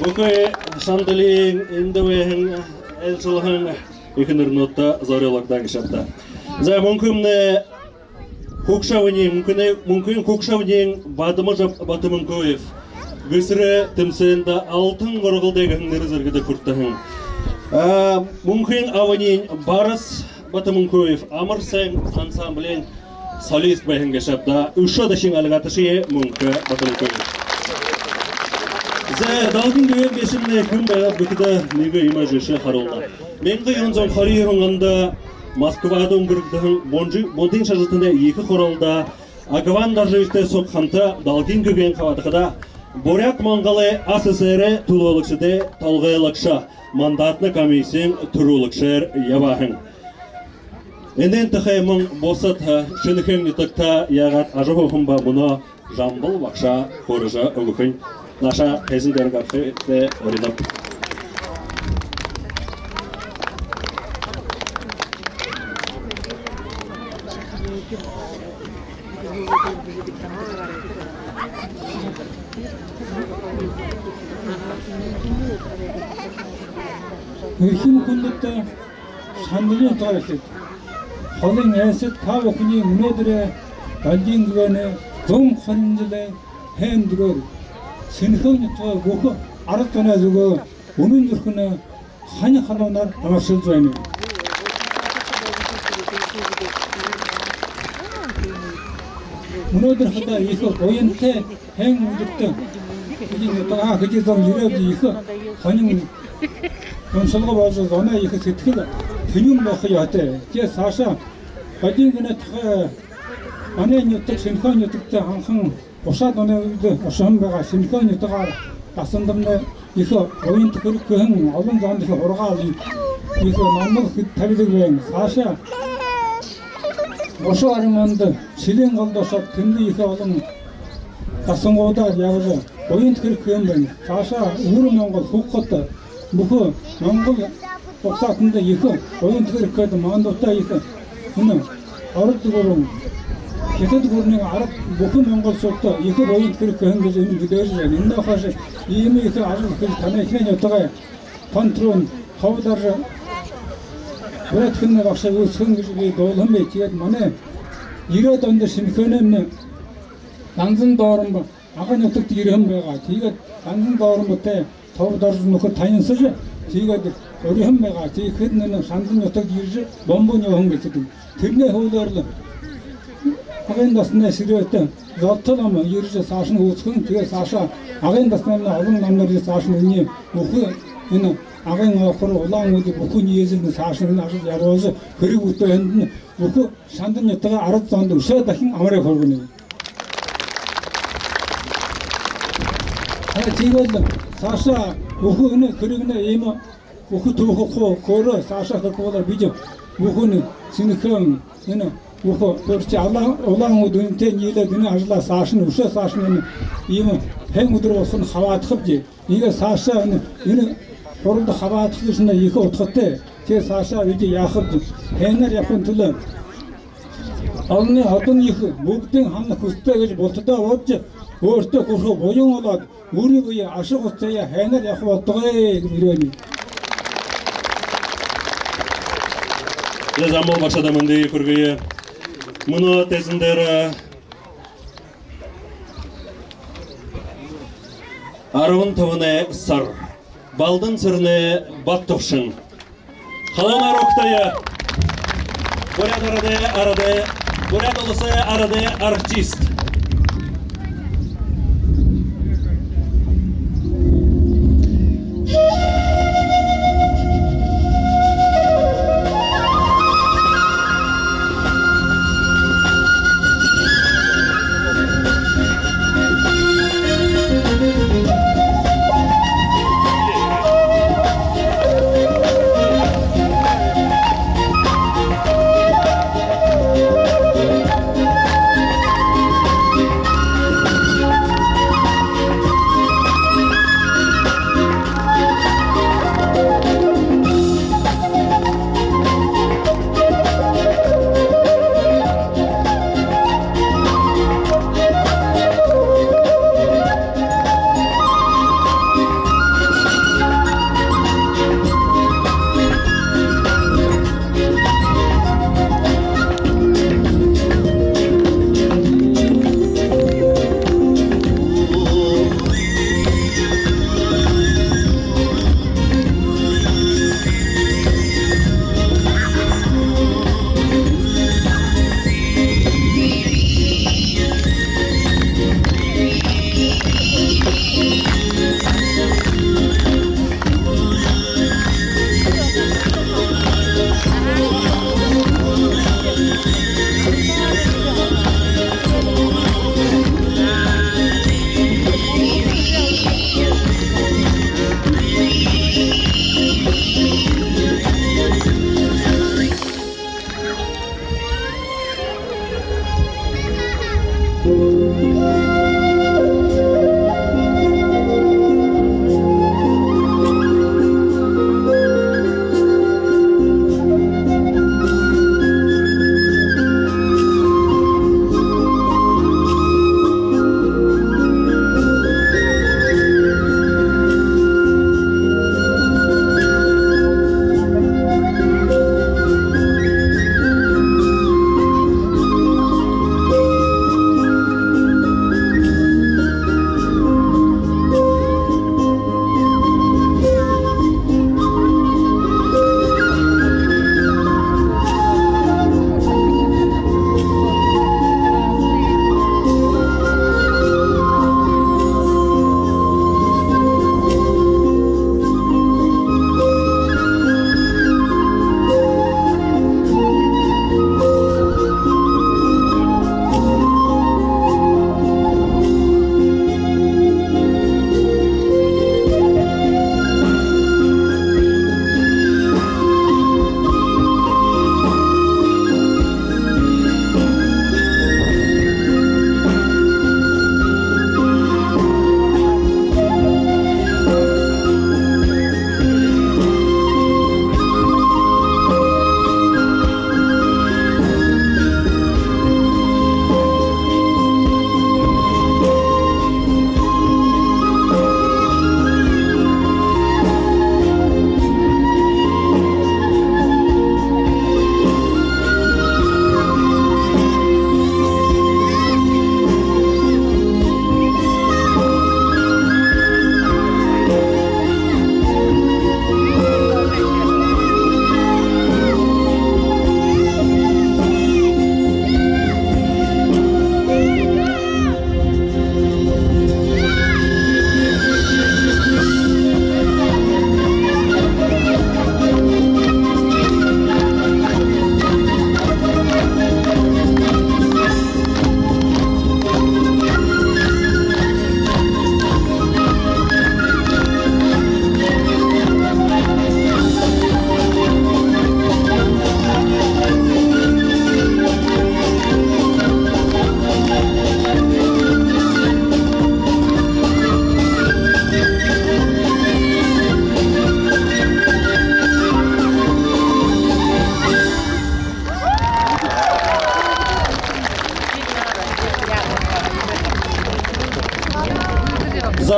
Бүхы шамдалиин эндэ байһан, айлшалһан эхэнэрнүүдтэ зорюулагдаһан гээшэ ааб даа. За, мүнхэмнай хүгшэ абгайн, мүнхын, мүнхын хүгшэ абгайн Бадмажаб Батомункуев Гэсэрэй тэмсээндэ алтан горголдой гэһэн нэрэ зэргэдэ хүртэһэн. А, мүнхын абгайн Барас Батомункуев Амар сайн ансамблиин солист байһан гээшэ ааб даа. Үшөө дахин альгаташые, Мүнхэ Батомункуев. За, Далгин гэгээн гээшэмнай хэн байгааб гэхэдэ, нэгэ иимэ жэшээ харуулна. Мянга юһэн зуун хорин юһэн ондо Москвада үнгэргэгдэһэн Бунжи-, Бунтын шажалтанай ехэ хуралда Агван Даржиевтай суг хамта Далгин гэгээн хабаадахада, Буряад-Монголой АССР-эй түлөөлэгшэдэй толгойлогшо, мандатна комиссиин түрүүлэгшээр ябаһан. Энээн тухай мүн бусад, а, Шэнэхээн нютагта яагаад ажаһууһан бэ, мүнөө Жамбал багшаа хөөрэжэ үгэхэнь. Наашаа тайзан дээрэ гарахыетнай уринаб. Эрхим хүндэтэ шандалын тухай хэлэхэ. Холын айлшад, та бүхэниие мүнөөдэрэй Далгин гэгээнэй зуун хорин жэлэй һайндэрөөр Шэнэхээн нютагай бүхы арад зоной зүгһөө үнэн зүрхэнһөө хани халуунаар амаршалжа байнаб. Мүнөөдэр хадаа ехэ буянтай һайн үдэртэ энэ нютагаа хэды зон ерээд, ехэ һонин уншалга боложо, зоной ехэ сэдьхэл тэнюун байха ёһотой. Тиигээд саашаа бодин гэнэ тухай манай нютаг, Шэнэхээн нютагта һанхан гушаад оной үедэ ошоһон байгаа. Шэнэхээн нютагаар дасандамнай ехэ буян түхэриг хэһэн, олон зондо ехэ һургаал, ехэ номнол хэд табидаг байна. Саашаа гушаад арбан ондо Шэлээн голдо ошоод, тэндэ ехэ олон дасангуудаар ябажа, буян түхэриг хэһэн байна. Саашаа Үбэр Монгол, Хубхата, бүхы Монгол угсаатанда ехэ буян түхэриг хээд, мандуута ехэ, энэ Ород гүрэн, Хитад гүрэнэй арад бүхы монголшуудта ехэ буян түхэриг хэһэн гэжэ энэ мэдээжэ байна. Энээнһээ хойшо иимэ ехэ ажал хэжэ, танай эхинэй нютагай тон түрүүн Ховдоржо Буряад хэлэнэй багшаар үүсхэһэн гэжэ би дуулаһан бай. Тиигээд манай ерээд ондо Шэнэхээнэймнай Данзан Дооромбо Агын нютагта ерэһэн байгаа. Тиигээд Данзан Дооромботой Ховдоржо нүхэд танилсажа, тиигээд уриһан байгаа. Тиихэдэнь энэ Шандан нютагта ерэжэ бомбо нюуһан гэлсэдэг. Тэрэнэй һүүлээр лэ Агын дасанай шэрээтэ Золтой лама ерэжэ саашань үүсхэһэн. Тиигээд саашаа Агын дасанаймнай олон ламанар ерэжэ саашань энэ бүхы энэ Агын округ, Улаан-Үдэ бүхы ниигэжэ саашань энэ ажал ябуулжа, хэрэг бүтээһэндэнь бүхы Шандан нютагай арад зондо үшөө дахин амарай хүргэнэ. А, тиигээд лэ саашаа бүхы энэ хэрэгнай иимэ бүхы түүхэ хуу хөөрөө саашаа хэхэ болоо, бидэ бүхы энэ Шэнэхээн, энэ бүхы Хурчи, Улаан-, Улаан-Үдэ үнтэй ниилээд энэ ажалаа саашань, үшөө саашань энэ иимэ хэн үдэр болохонь хабаадахабди. Иигээд саашаа энэ, энэ хуралда хабаадахадашни ехэ удхатай. Тиигээд саашаа бидэ яахабди? Һайнаар ябахын түлөө олоной одон ехэ, бүгдын һанаа хүсэтэй гэжэ бултадаа бодожо, өөртөө хүрэхэ буян олоод, үри бэе, аша гусаяа һайнаар ябаха болтогой гэжэ үреэнэб. Зэ, Замбал багшада мэндые хүргэе. Мүнөө тайзан дээрэ арбан табанай сар, Балдан Цыренэй Баттувшин. Халуунаар угтая. Буряад арадай, арадай, Буряад Уласай арадай артист.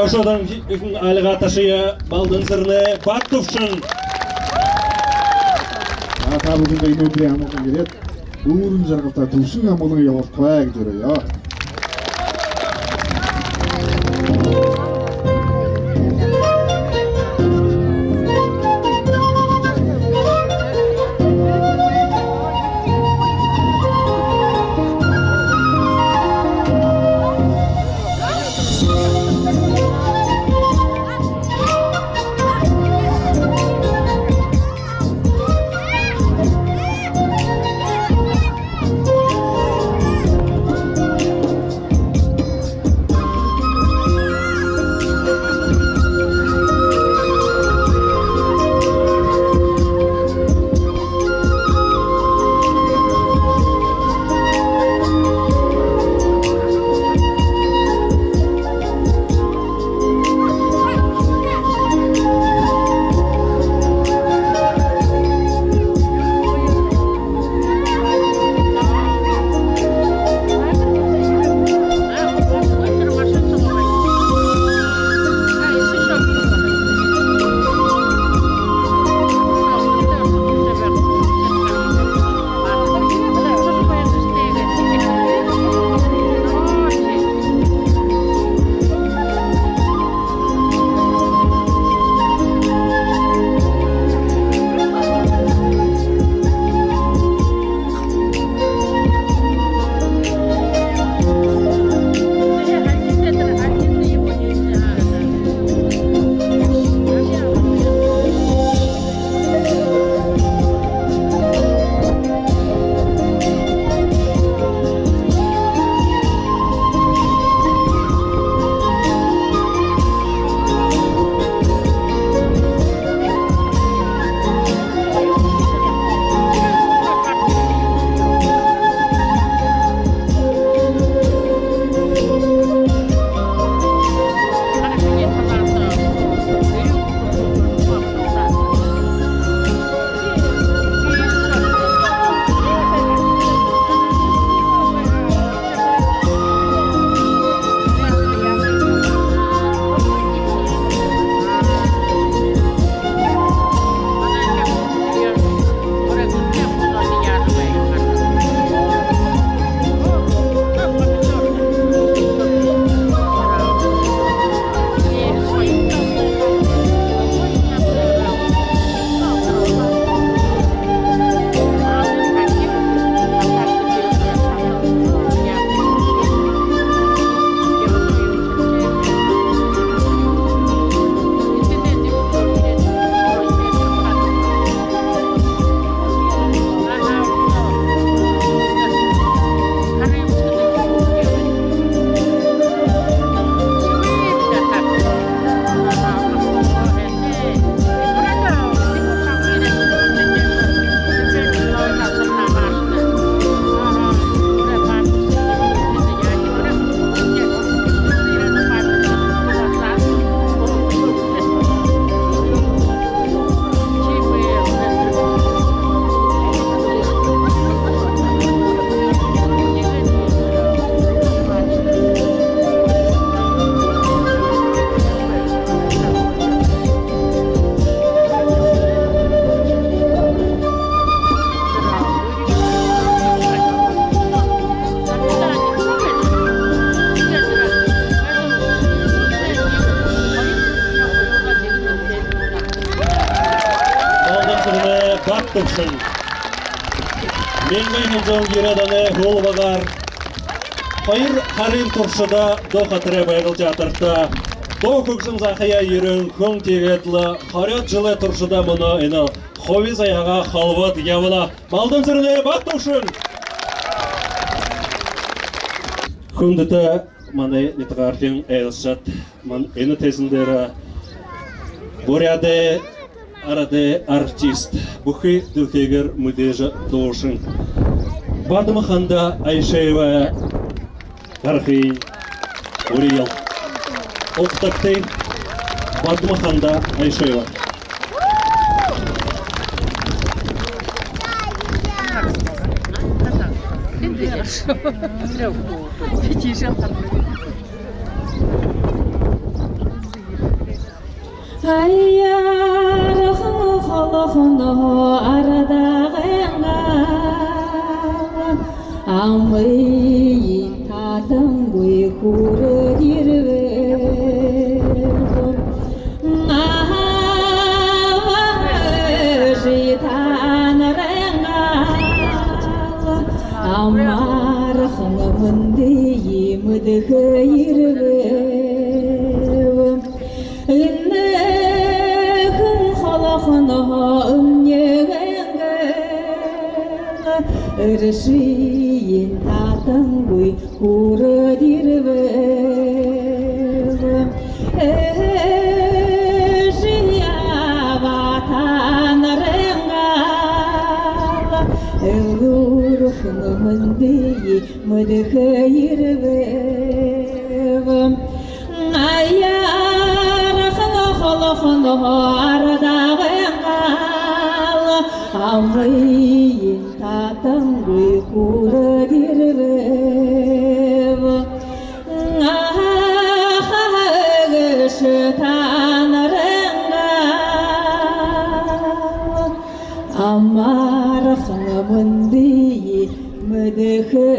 Ошоодон ехэ альга ташая Балдан сэрэнэй Баттувшин. А та бүгэндэ энэ үдэрэй амгалан ерээд, үүрэн жаргалтай түвшин амгалан ябуултагай гэжэ үреэе. Балдан сэрэнэй Баттувшин. Мянган юһэн зуун ерээд оной һүүлбэгээр хоёр һарын туршада Дохо тэрэ Байгал театрта дуу хүгжэм заахаяа ерэһэн хүн, тиигээд лэ хорёод жэлэй туршада мүнөө энэ хуби заяагаа холбоод ябана. Балдан сэрэнэй Баттувшин. Хүндэтэ манай нютагаархин айлшад, ман энэ тайзан дээрэ Буряадай арадай артист, бүхы дэлхэйгээр мэдээжэ дуушан Бадма-Ханда Аюшеевые гаргахыень үреэе. Угтагты, Бадма-Ханда Аюшеева. Хорошо. Хорошо. Тише. Аяархан холохонһоо арадаагайнгаа амые татангүй хүрөөд ербэб. Аха эжы таанарайнгаа амархан мэндые мэдэхэ ербэб. Энэхэн холохонһоо эмнигэн гээл эршыень татангүй хүрөөд ербэб. Эжы аба таанарайнгаа элүүрхэн мэндые мэдэхэ ербэб. Аяархан холохонһоо арадаагайнгаа амые татангүй хүрөөд ербэб. Аха эжы таанарайнгаа амархан мэндые мэдэхэ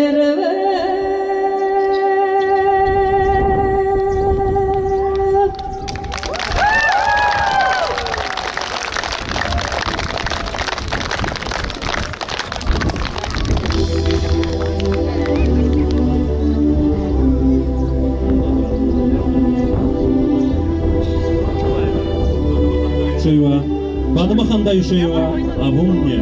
ербэб. Шэева. Бадма-Ханда Аюшеева, «Абамни».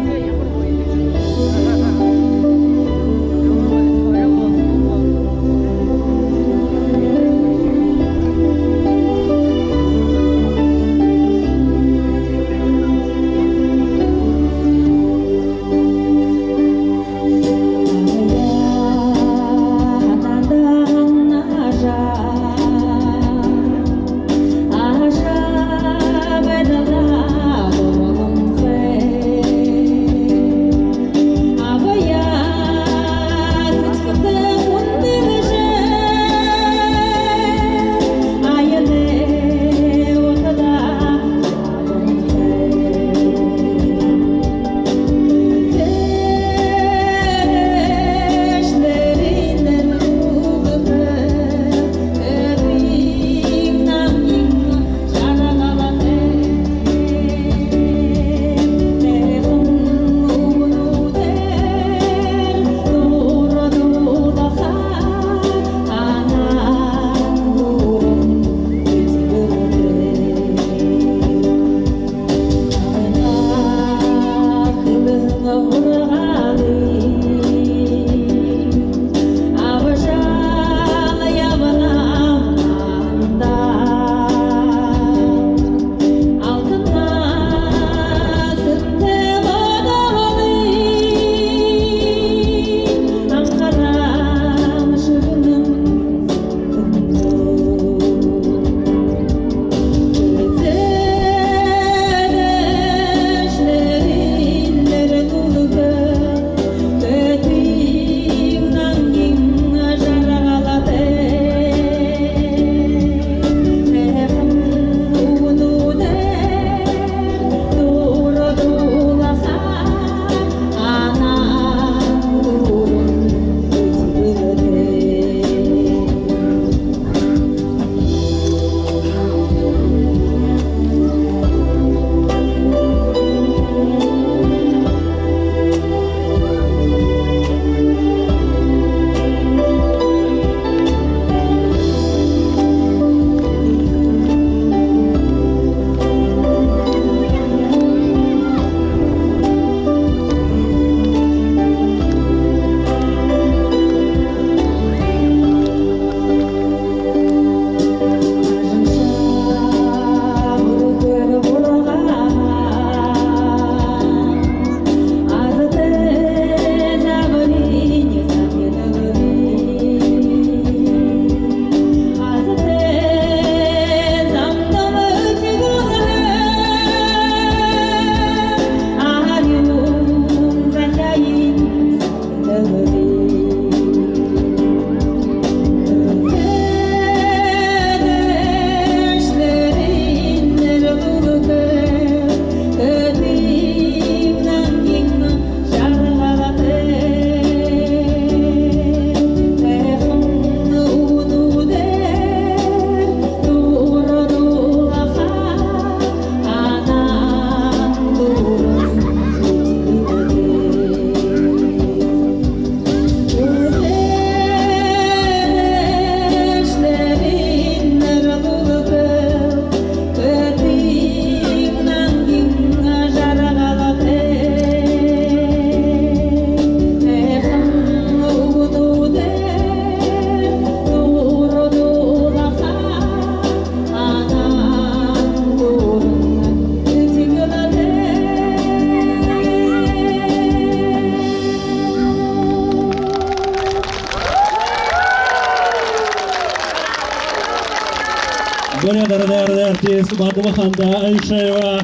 Дэс Бадма-Ханда Аюшеева.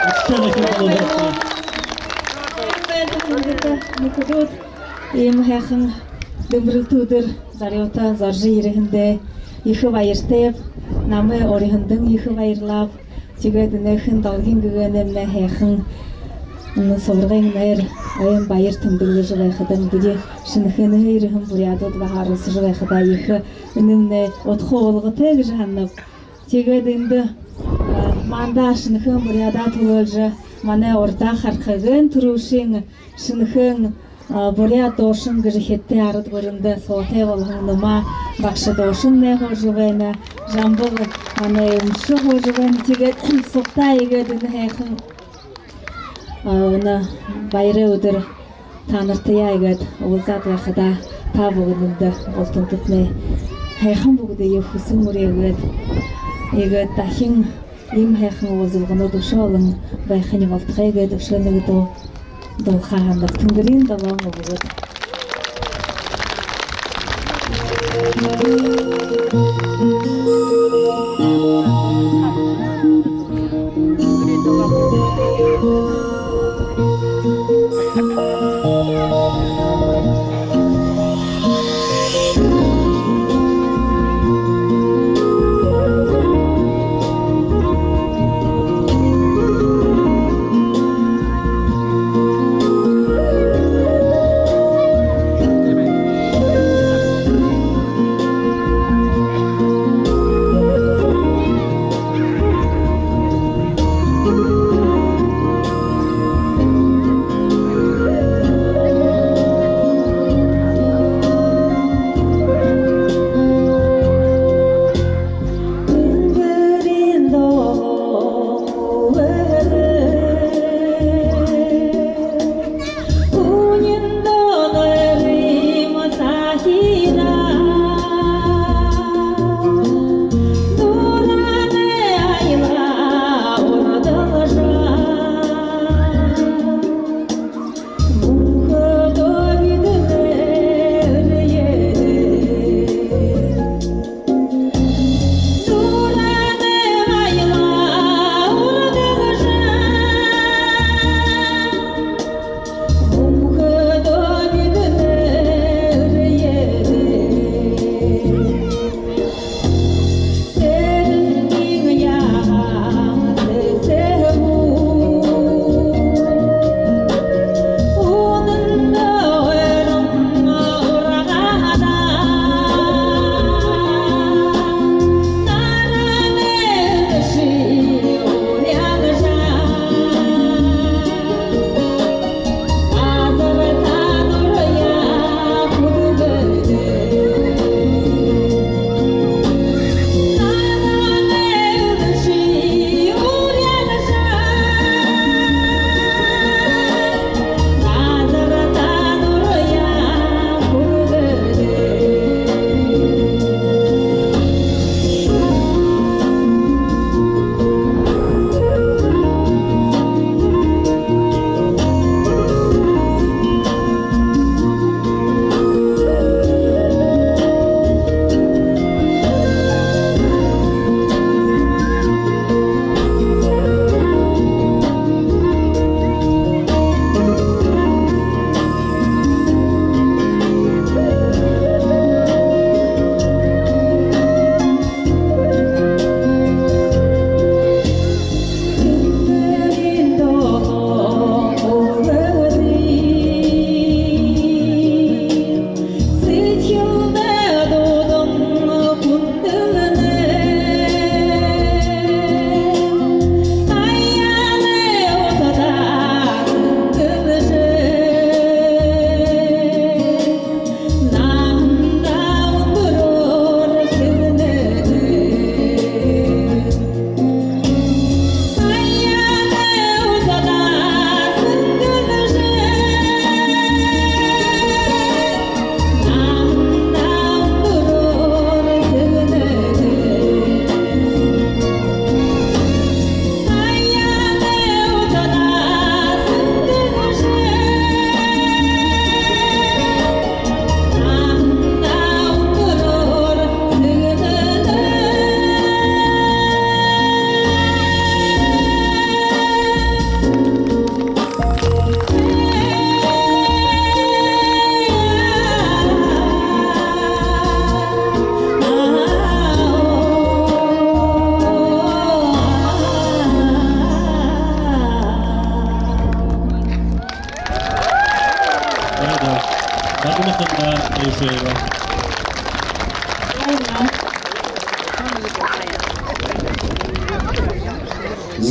Үшөө нэгэ хүндэтэ нүхэд, иимэ һайхан дэмбэрэлтэ үдэр зорюута зорижо ерэһэндээ ехэ баяртайб. Намай уряһандань ехэ баярлааб. Тиигээд энэхэн долгин гэгээнэймнай һайхан энэ субаргын найр ойн баяр тэмдэглэжэ байхадань, бидэ Шэнэхээнһээ ерэһэн буряадууд баһа оролсожо байхадаа ехэ энэмнай удха уулгатай гэжэ һананаб. Тиигээд эндэ, а, манда Шэнэхээн буряадаа түлөөлжэ, манай урдаа харахагүй түрүүшын Шэнэхээн, а, буряад дуушан гэжэ Хитадай арад гүрэндэ суутай болоһон Нума багша дуушамнай һуужа байна. Жамбал манай эмшэ һуужа байна. Тиигээд сугтаа иигээд энэ һайхан, а, энэ баярай үдэр таанартаяа иигээд уулзаад байхадаа, та бүгэдэндэ, бултандатнай һайхан бүгэдые хүсэн үреэгээд, иигээд дахин иимэ һайхан уулзалганууд үшөө олон байхань болтогой гээд, үшөө нэгэ дуу дуулахаа һананаб. «Тэнгэриин долоон үбгэд».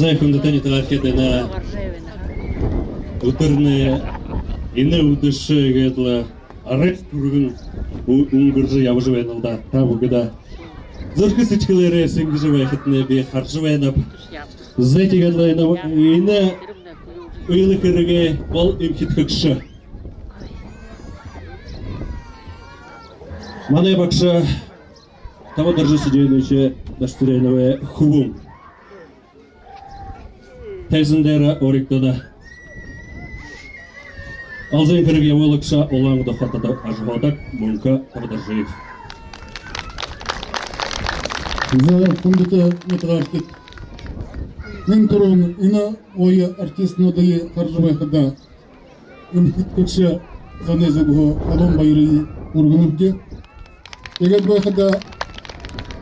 За, хүндэтэ нютагаархид, энэ үдэрнай, энэ үдэшэ иигээд лэ арай түргэн ү-, үнгэржэ ябажа байна лэ даа. Та бүгэдэ зүрхэ сэдьхэлээрээ сэнгэжэ байхатнай би хаража байнаб. За, тиигээд лэ энэ, энэ үйлэ хэрэгэй гол эмхидхэгшэ манай багша Табадоржо Цыденович Дашицыреновай хүбүүн. Тайзан дээрэ уригдана. Олзын хэрэг ябуулагша, Улаан-Үдэ хотодо ажаһуудаг Мүнхэ Табадоржиев. За, хүндэтэ нютагаархид, нэн түрүүн энэ гоё артистнуудые хаража байхадаа, эмхидхэгшэ зоной зүгһөө халуун баярые хүргэнэбди. Тиигээд байхадаа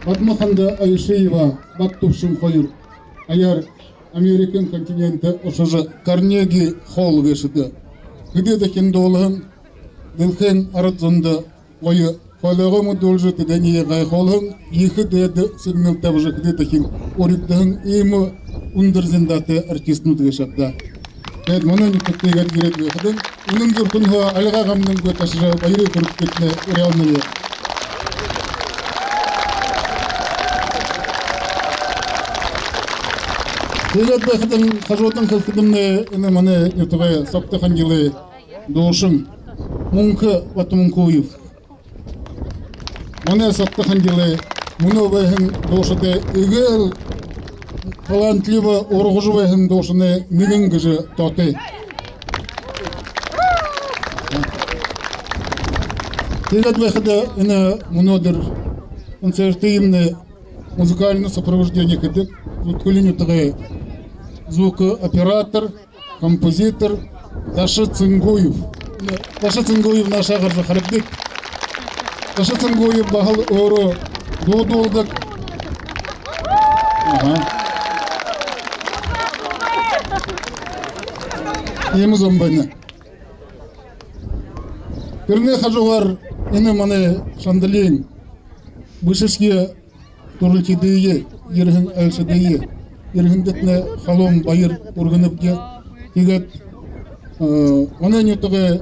Бадма-Ханда Аюшеева, Баттүбшэн хоёр аяар Америкын континентэ ошожо, Карнеги Холл гээшэдэ хэды дахин дуулаһан, дэлхэйн арад зондо гоё хоолойгоо мэдүүлжэ, тэдэниие гайхуулһан, ехэ дээдэ сэгнэлтэ абажа, хэды дахин уригдаһан иимэ үндэр зандаатай артистнууд гээшэ ааб даа. Тиигээд манай нютагта иигээд ерээд байхадань, үнэн зүрхэнһөө альгаа гамнангүй ташажа, баярые хүргэхыетнай уряалнаб. Тиигээд байхадань, хажуудань хэлэхэдэмнай, энэ манай нютагай Согто-Хангилай дуушан Мүнхэ Батомункуев. Манай Согто-Хангилай мүнөө байһан дуушадай эгээл талантливо ургажа байһан дуушанай нэгэн гэжэ тоотой. Тиигээд байхада, энэ мүнөөдэр концертыемнай музыкальна сопровождение хэдэг Зүдхэли нютагай звукооператор, композитор Даша Цынгуев. Даша Цынгуев, наашаа гаража харагты. Даша Цынгуев баһал өөрөө дуу дуулдаг. Аха. Иимэ зон байна. Тэрэнэй хажуугаар энэ манай Шандалиин бэшэшье түрэлхидые, ерэһэн айлшадые, ерэһэндэтнай халуун баяр хүргэнэбди. Тиигээд, э, манай нютагай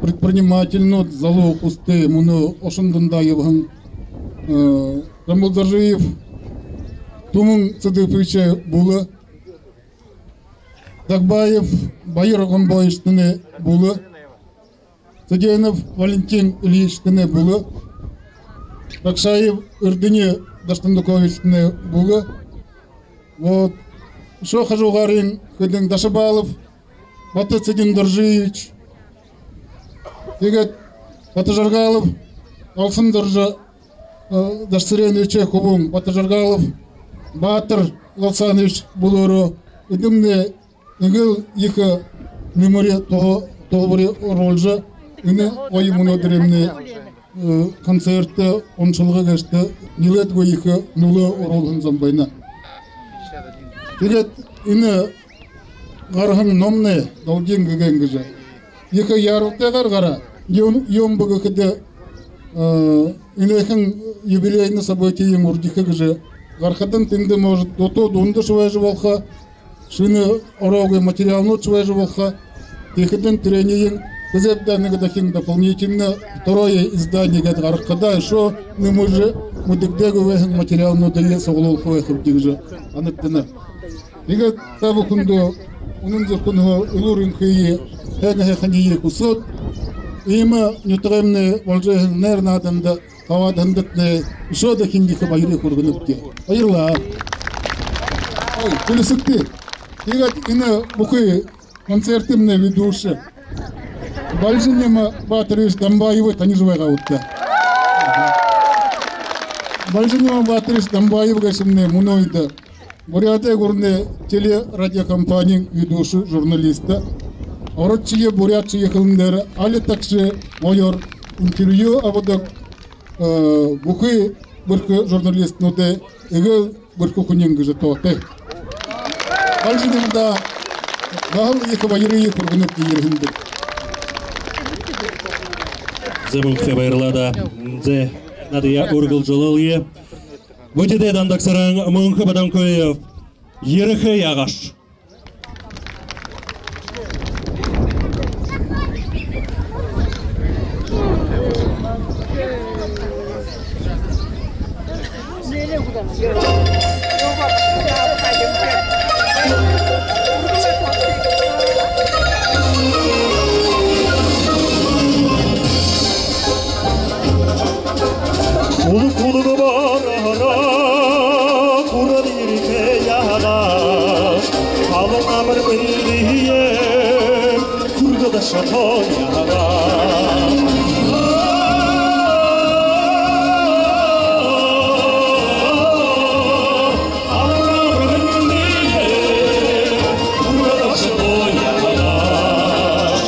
предпринимательнууд, залуу хүсэтэй, мүнөө ошон дунда ябаһан, э, Жамбалдоржиев Түмэн Цыдыповичтэнэй бүлэ, Дагбаев Баир Гомбоевичтэнэй бүлэ, Цыденов Валентин Ильичтэнэй бүлэ, Бакшаев Эрдэни Даштандуковичтэнэй бүлэ. Вот. Үшөө хажуугаарынь хэдэн, Дашабалов Бата Цыдендоржиевич. Тиигээд Батожаргалов Олсондоржо, э, Дашицыреновичэй хүбүүн Батожаргалов Баатар Лалсанович бүлөөрөө эдэмнай эгээл ехэ нэмэри туһа-, туһабари оруулжа, энэ гоё мүнөөдэрэймнай, э, концертдэ, уншалга гээшэдэ нилээдгүй ехэ нүлөө оруулһан зон байна. Тиигээд энэ гараһан номнай «Долгин гэгээн» гэжэ ехэ яаралтайгаар гараа. Юун, юун бэ гэхэдэ, э, энэхэн юбилейна событиин урда гэжэ гарахадань, тэндэ, может, дутуу дундашье байжа болохо, шэнэ ороогүй материалнуудшье байжа болохо. Тиихэдэнь тэрэниие хэзээб даа нэгэ дахин дополнительно второе издание гээд гаргахадаа, үшөө нэмэжэ, мэдэгдээгүй байһан материалнуудые суглуулха байхабди гэжэ һанагдана. Тиигээд та бүхэндэ үнэн зүрхэнһөө элүүр энхые, һайхан һайханиие хүсөөд, иимэ нютагаймнай боложо байһан найр нааданда хабаадаһандатнай үшөө дахин ехэ баярые хүргэнэбди. Баярлаа. Ой, хүлисэгты. Тиигээд энэ бүхы концертымнай ведущий Бальжинима Баторович Дамбаевые танижа байгаа гүт даа? Бальжинима Баторович Дамбаев гээшэмнай мүнөө үедэ Буряадай гүрэнэй телерадиокомпаниин ведущий журналист. Ородшье, буряадшье хэлэн дээрэ али тагша гоёор интервью абадаг, э, бүхы бэрхэ журналистнуудай эгээл бэрхэ хүниин гэжэ тоотой. Бальжинимада баһал ехэ баярые хүргэнэбди ерэһэндэ. Зэ, мүнхэ, баярлаа даа. Зэ, наадаяа үргэлжэлүүлэе. Бүтээтэй Дандаксаран, Мүнхэ Бадамкуев, «Ерэхэ яагааш». Улаг-улаг бараараа хүрээд ерэхэ яагааш, халуун амар мэндые хүргэжэ ошохо яагааш. Халуун амар мэндые хүргэжэ ошохо яагааш.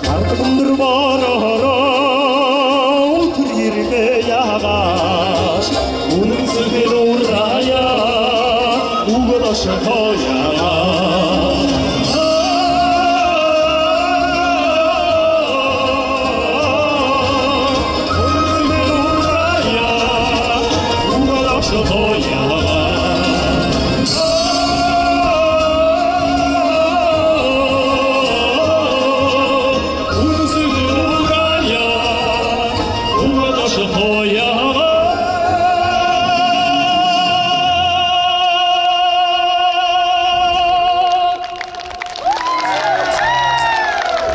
Арбан үндэр бараараа үтэр ерэхэ яагааш, үнэн сэхэ нуураяа үгэжэ ошохо яагааш.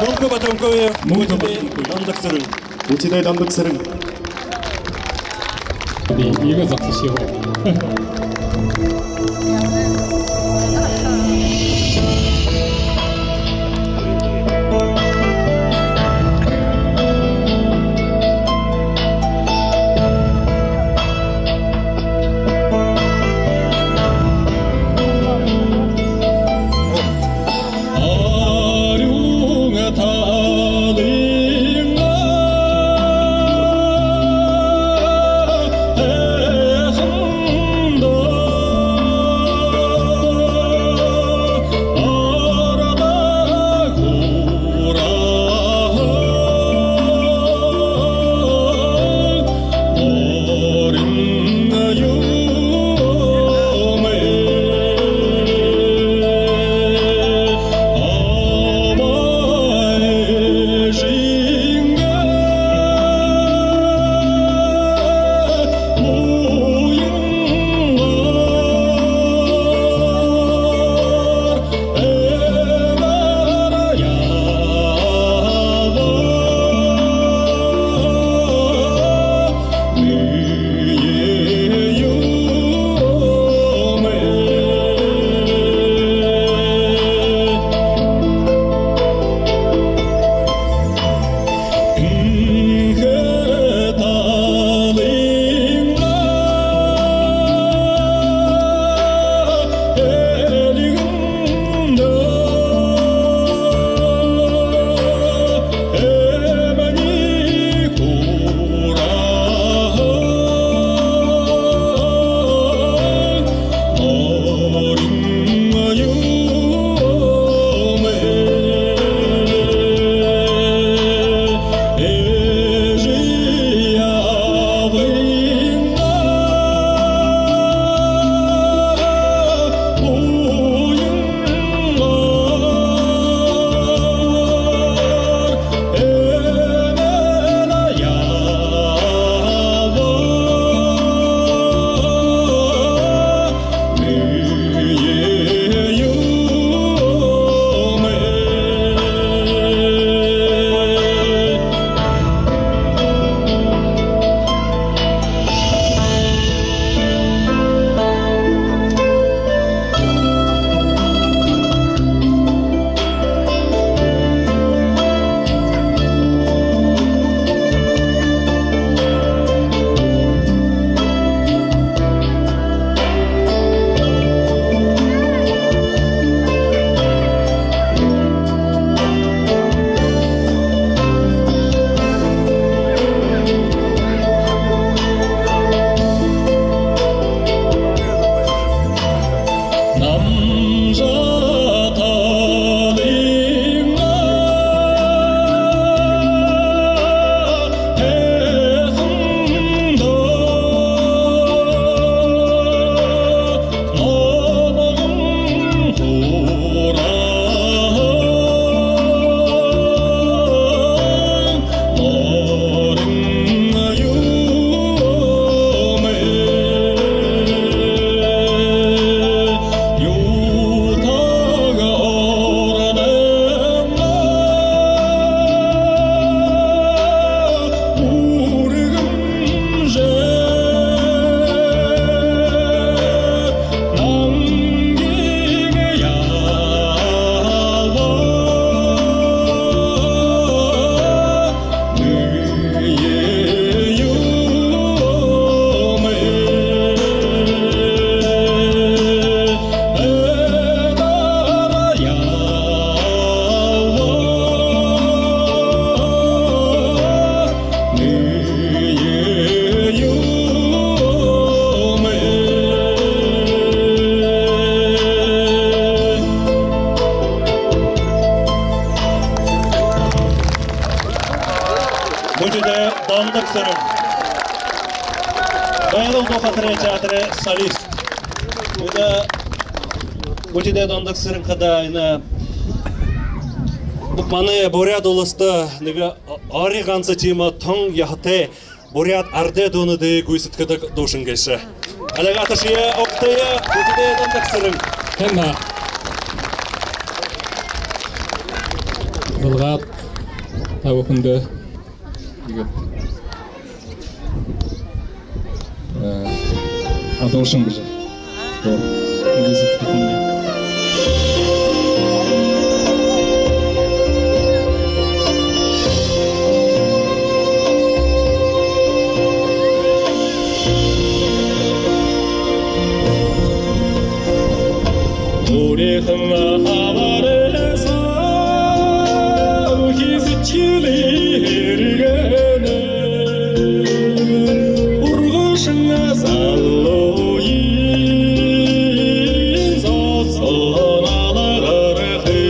Мүнхэ Бадамкуев, Мүнхэ Бадамкуев, Дандаксаран. Бүтээтэй Дандаксаран. Иигээд зогсошооб. Сэрэн. Баярал дуу хатарай театрай солист. Бидэ Бүтэдэ Дондог Сэрэн хадаа энэ манай Буряад Уласта нэгэ ори ганса тиимэ тон ёһотой буряад арадай дуунуудые гүйсэдхэдэг дуушан гээшэ. Аллигатор шье огтые, Бүтэдэ Дондог Сэрэн. Хэнэ. Булгад та бүхэндэ иигээд, э, адуушан гэжэ. Тоо, иигээд хэхэ юм. Өөрийнхөө хабарсаа үхисэдхили хэрэгэнэ. Ургашан залууин зосоон алгархы.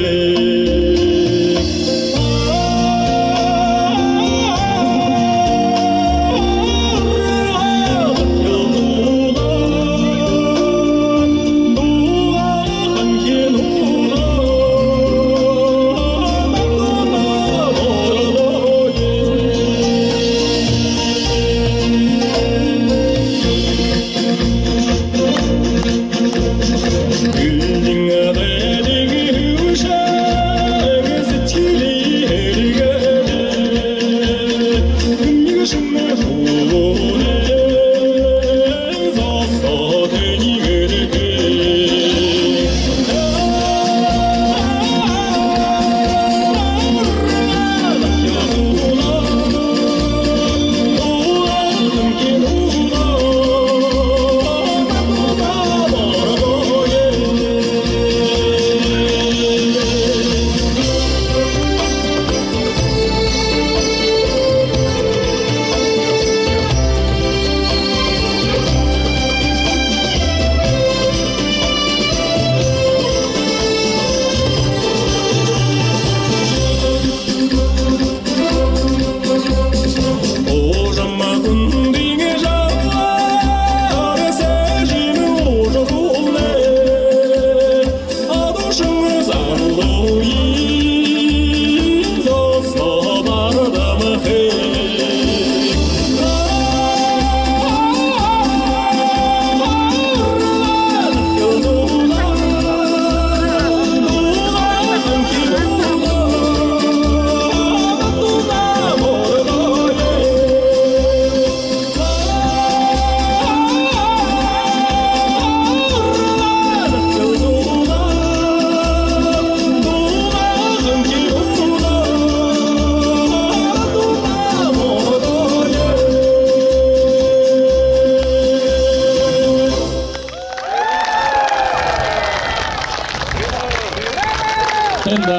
Танда.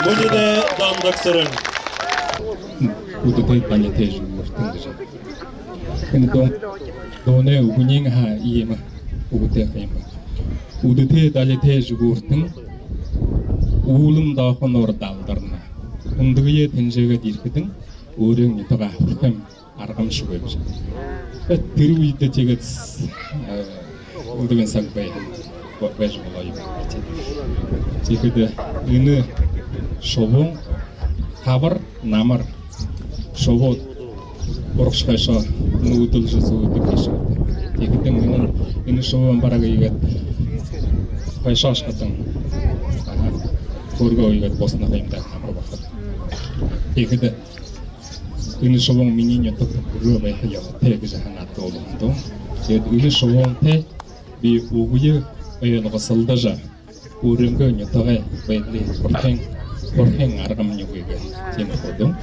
Бүтэдэ Дондог Сэрэн. Үдэтэй далитай жэгүүртэн гэжэ. Энэ дуун, дуунай үгэнь хаа иимэ үгэтэй юм бэ. Үдэтэй далитай жэгүүртэн, үүлэн доохонуур далдарна. Хүндэгые тэнжээгээд ерэхэдэнь, өөрын нютагаа хүртэхэ аргамшьегүй гэжэ. Тэрэ үедэ тиигээд, э, хүндэгын саг бай-, байжа болоо юм. Тиихэдэ энэ шубуун хабар, намар, шубууд урагшаа хойшоо нүүдэлжэ зүүдэг гээшэ. Тиихэдэнь энэ, энэ шубуун бараг иигээд хойшоо ошоходонь, аха, хөөргөө иигээд бусана юм даа, намар бахад. Тиихэдэ энэ шубуун минии нютаг хүрөө байха ёһотой гэжэ һанаад дуулаһан дуу. Тиигээд энэ шубуунтай би үгые ойлгосолдожо, өөрынгөө нютагай байдалые хүртэхын, хүртэхын аргамнай үгы гээ. Тиимэ хадаа,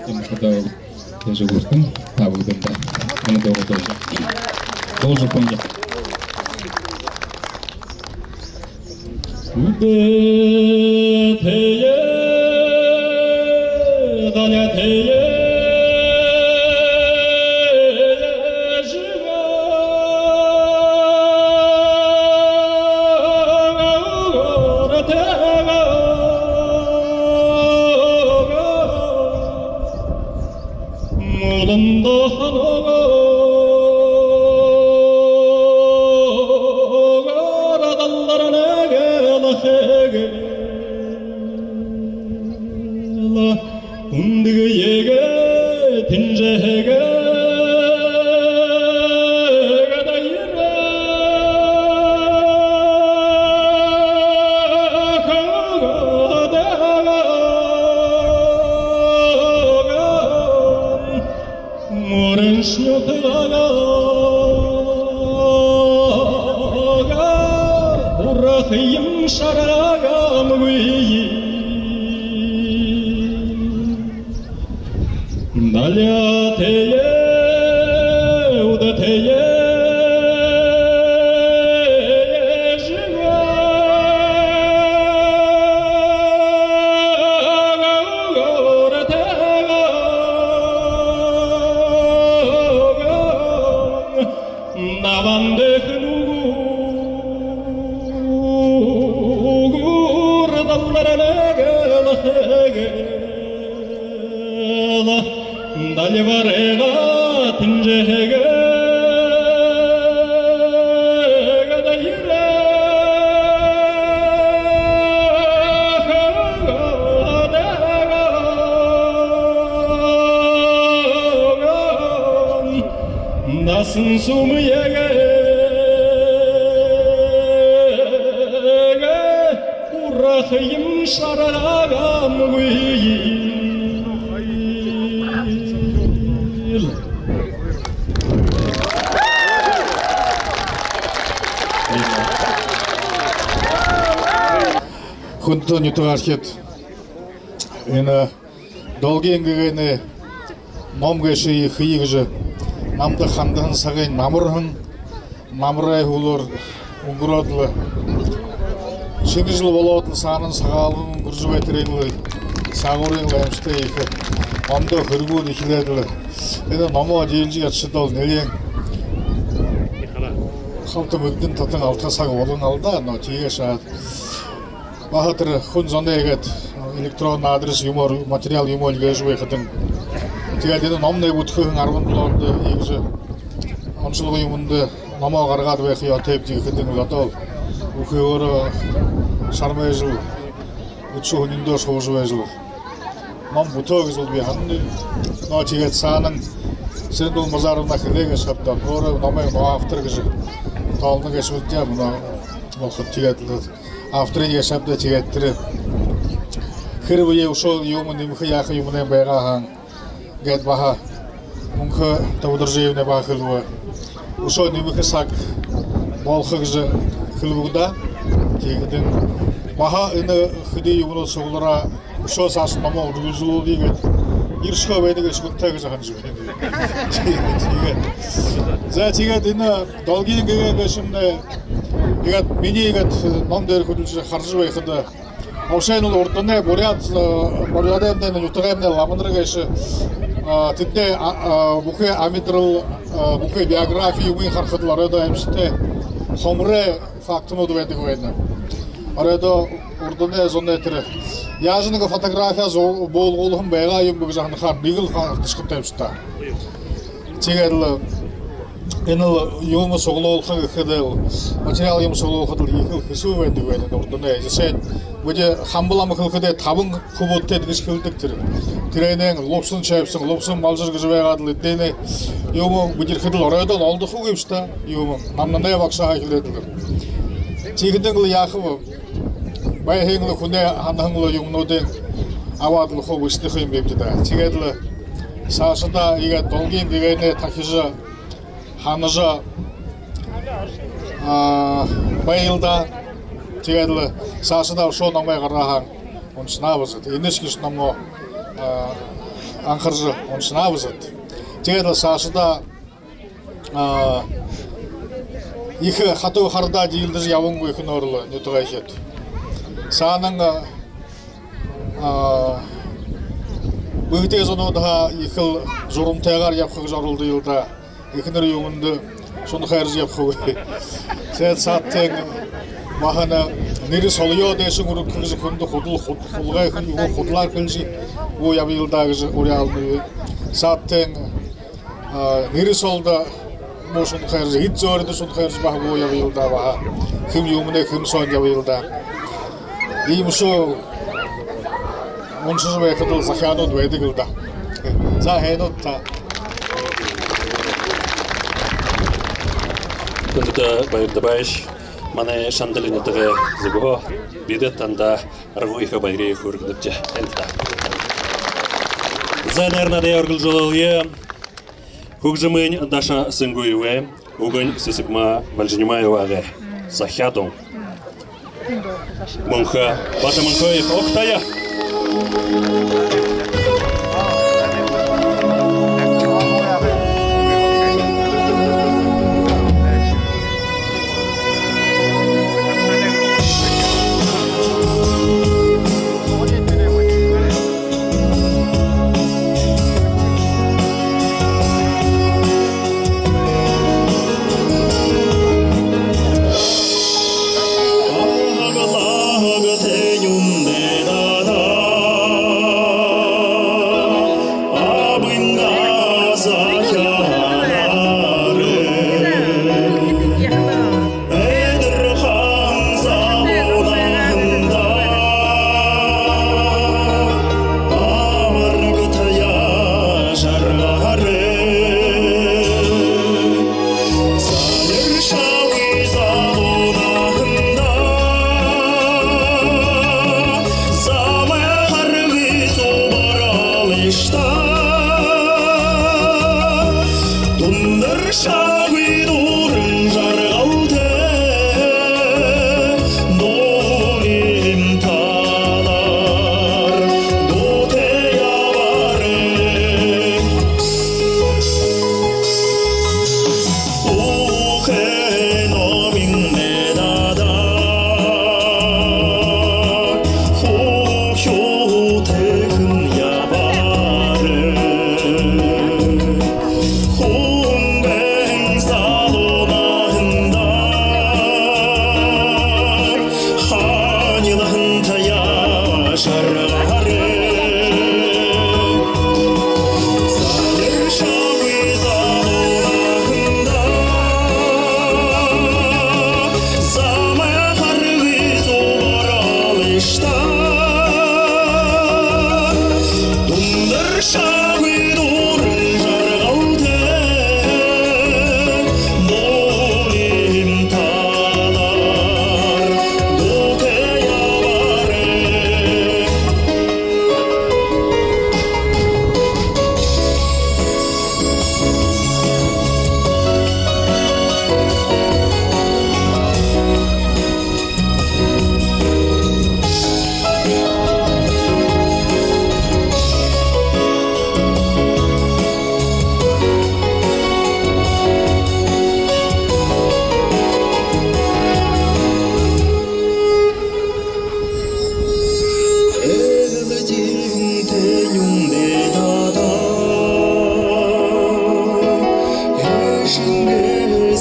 тиимэ хадаа тэжэ хүртэн, та бүгэдэндэ энэ дуугаа дуулажа, дуулажа үгэхэмни. Үдэтэеэ, далиатаяа жэгээ, үгөөртэеэ, ууланда Намда хэн үгөөр дабтараа лэгэлээл, дальбарайгаа тэнжээгээд, дайраад дасан сүмэеэ урахым шараагүй. Хүндэтэ нютагаархид, энэ Долгиин гэгээнэй ном гээшые хэе гэжэ намда хандаһан сагынь намарһан, намарай һүүлээр үнгэрөөд лэ, шэнэ жэл болоод лэ, саанань Сагаалган үнгэржэ байтарынь лэ, саагуурынь лэ аймшагтай ехэ ондоо хэрэгүүд эхилээд лэ, энэ номоо диилжэ ядашадал нэлээн халта мэгдэн татан алдахаа саг болоно аал даа, но тиигээ шаад баһа тэрэ хүн зоной иигээд электронный адрес юумээр материал юумэ эльгээжэ байхадань. Тиигээд энэ номнай бүтэхын арбан долоондо иигэжэ оншолго юумэндэ номоо гаргаад байха ёһотойбди гэхэдэнь лэ, одоол үхибүүрээ шармайжал, үдэшэ һүниндөө шуужа байжал ном бүтөө гэжэл би һананаб. Но тиигээд саанань Сэрэндүлэ Базаровна хэлээ гээшэ ааб даа, өөрөө номой автор гэжэ тоолоно гээшэ ааб даа, мүнөө болохо. Тиигээд лэ авторынь гээшэ ааб даа, тиигээд тэрэ хэрбээ үшөө юумэ нэмэхэ яаха юумэнэй байгаа һаань гээд баһа Мүнхэ Табадоржиевна баһа хэлэбэ. Үшөө нэмэхэ саг болохо гэжэ хэлэбэ гү даа. Тиихэдэнь баһа энэ хэды юумэнүүд суглараа, үшөө саашань номоо үргэлжэлүүлээ гээд, ерэшэхэ байдаг гээшэ гүт даа гэжэ һанажа байна. Тиигээд. За, тиигээд энэ Долгиин гэгээн гээшэмнай, иигээд минии иигээд ном дээрэ хүдэлжэ хаража байхада, вообще-ноол урданай буряад, э, буряадаймнай, нютагаймнай ламанар гээшэ, э, тэдэнэй, а, а, бүхы амидарал, э, бүхы биографи юумыень харахада лэ, оройдоо аймшагтай хомор фактанууд байдаг байна. Оройдоо урданай зоной тэрэ яажа нэгэ фотографи зу-, буулгуулһан байгаа юм бэ гэжэ һанахаар, нэгэл факт ошохотой юм шуу даа. Тиигээд лэ энэ лэ юумэ суглуулха гэхэдэл, материал юумэ суглуулхадал ехэл хэсүү байдаг байна урданай. Жэшээнь, бидэ Хамба лама хэлэхэдээ табан хүбүүдтэй гэжэ хэлэдэг тэрэ. Тэрээнэй Лубсан, Чойбсан, Лубсан, Малжир гэжэ байгаад лэ, эдэнэй юумэ бэдэрхэдэл оройдоол олдохогүй юм шуу даа. Юумэ намнанай багшаһаа эхилээд лэ. Тиихэдэнь лэ яахаб, байһан лэ хүнэй һанаһан лэ юумэнүүдые абаад лэ хуу бэшэдэхэ юм бэбди даа. Тиигээд лэ саашадаа иигээд Долгиин гэгээнээ тахижа, һанажа, а, байял даа. Тиигээд лэ саашадаа үшөө номой гараһан уншанабди. Энэш гэжэ номоо, а, анхаржа уншанабди. Тиигээд лэ саашадаа, а, ехэ хатуу хараадаа диилдэжэ ябангүй эхэнэр лэ нютагайхид. Саанань, а, а, бэетэй зонуудһаа ехэл журамтайгаар ябаха гэжэ оролдоёл даа. Эхэнэр юумэндэ шунахайржа ябахагүй. Тиигээд саадтань баһа нэгэ нэрэ солоёо дээшэнь үргэхэ гэжэ хүндэ худал-, худ-, хулгай хүн, юугээ худалаар хэлэжэ, гү, ябаял даа гэжэ уряалнаб. Саадтань, а, нэрэ солодо муу шунахайржа, эд зөөридөөр шунахайржа баһа гү ябаял даа, баһа хэм юумэнэй хэм соонь ябаял даа. Иимэ шуу уншажа байхадал захяанууд байдаг лэ даа. За, һайнууд даа. Хүндэтэ Баир Дабаевич, манай Шандали нютагай зүгһөө бидэ танда аргагүй ехэ баяр хүргэнэбди. Һайн даа. За, нээрээ наадаяа үргэлжэлүүлэе. Хүгжэмынь Даша Сэнгуевай, үгэнь Сэсэгма Бальжинимаевагай. «Захяа дуун». Мүнхэ Бата Мүнхэ, Огтая.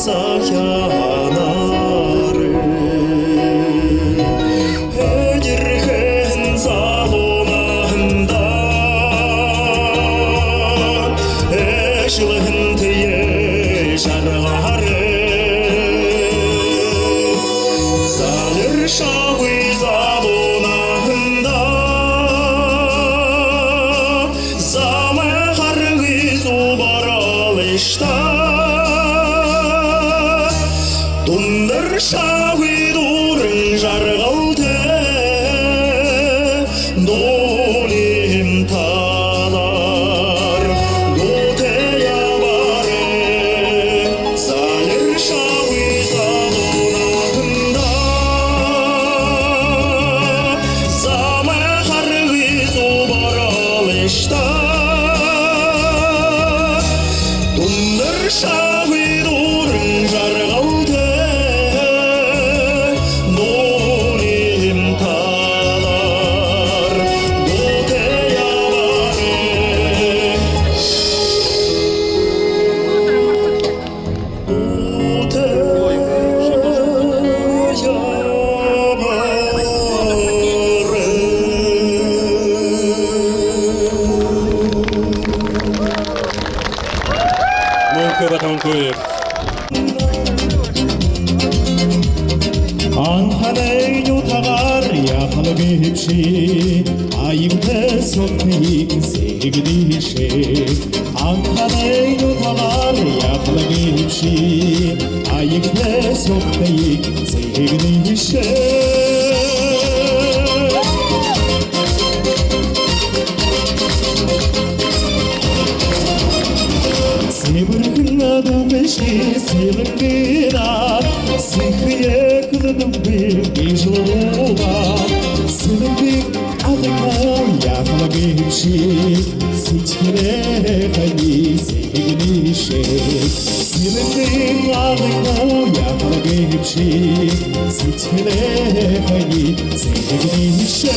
Сахяанаар эдирхэн залуу наһандаа эшэлһэнтэй жаргалаараа залиршаагүй залуу наһандаа замаа харгы зуубаралыштаа. Дундаршаагүй дүүрэн жаргалтай дуулиим талаар дуутай ябаарай. Залиршаагүй залуу наһандаа замаа харгы зуубаралыштаа. Дундаршаагүй дүүрэн жаргалтай дуулиим талаар дуутай ябаарай. Мүнхэ Батомункуев. Анханай нютагаар яахал гээбши, аянтай согтыень сэхэгдэшэ. Анханай нютагаар яахал гээбши, аянтай согтыень сэхэгдэшэ. Сэбэрхэн дуугайши Сэлэнгын аа, сэхые хэлэдэгби гэжэл дуулаа. Сэлэнгын Агын муу яахал гээбши, сэдьхэлээ хани сэхэгдэшэ. Сэлэнгын Агын муу яахал гээбши, сэдьхэлээ хани сэхэгдэшэ.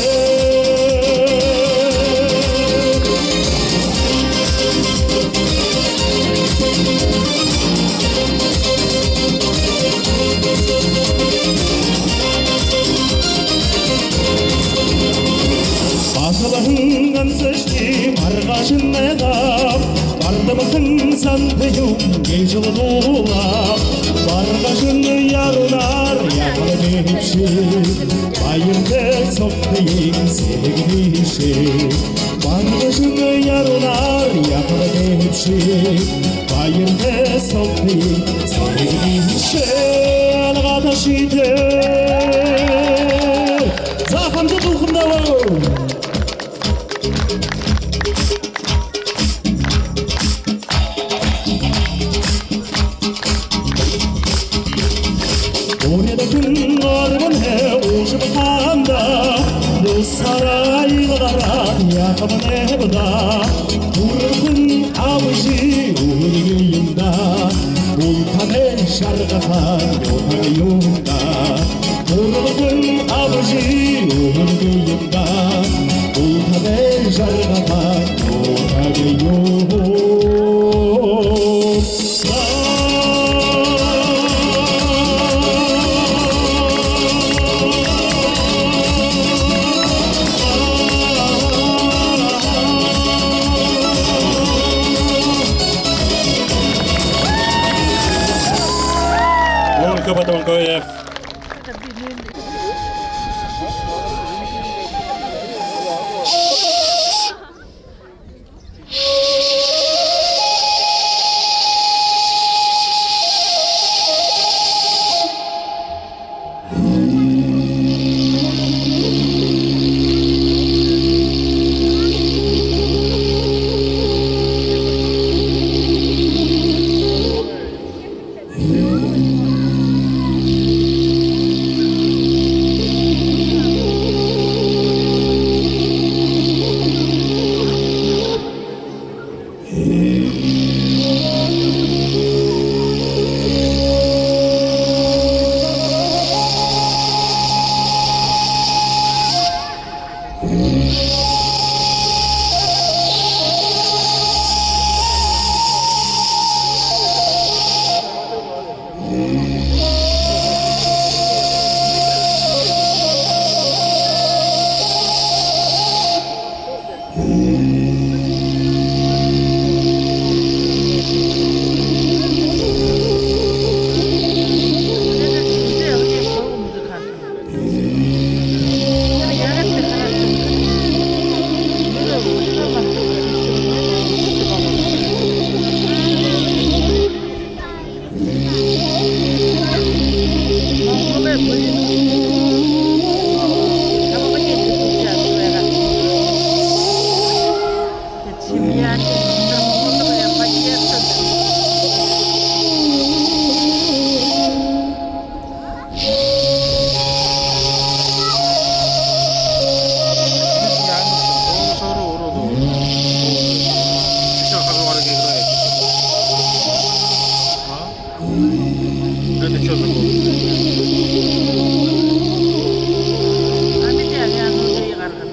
Баһалһан гансашни Баргажанайгаа, бардамхан сантаюун гэжэл дуулаа. Баргажанай яруунаар яахал гээбши, баяртай согтыень сэхэгдэшэ. Баргажанай яруунаар яахал гээбши, баяртай согтыень сэхэгдэшэ. Алгаташье. За, хамта дуулахамнай. Уридахын ормон хэ уужабханда, бусарай илгараад яахабнайб даа. Уридахын абажи үһэргы юм даа, бултанай жаргаха нютаг юм даа. Уридахын абажи үһэргы юм даа, бултанай жаргаха нютаг юм даа. Лунка Батомункуев. Это чё за голос? Амиды авиануудые гаргана.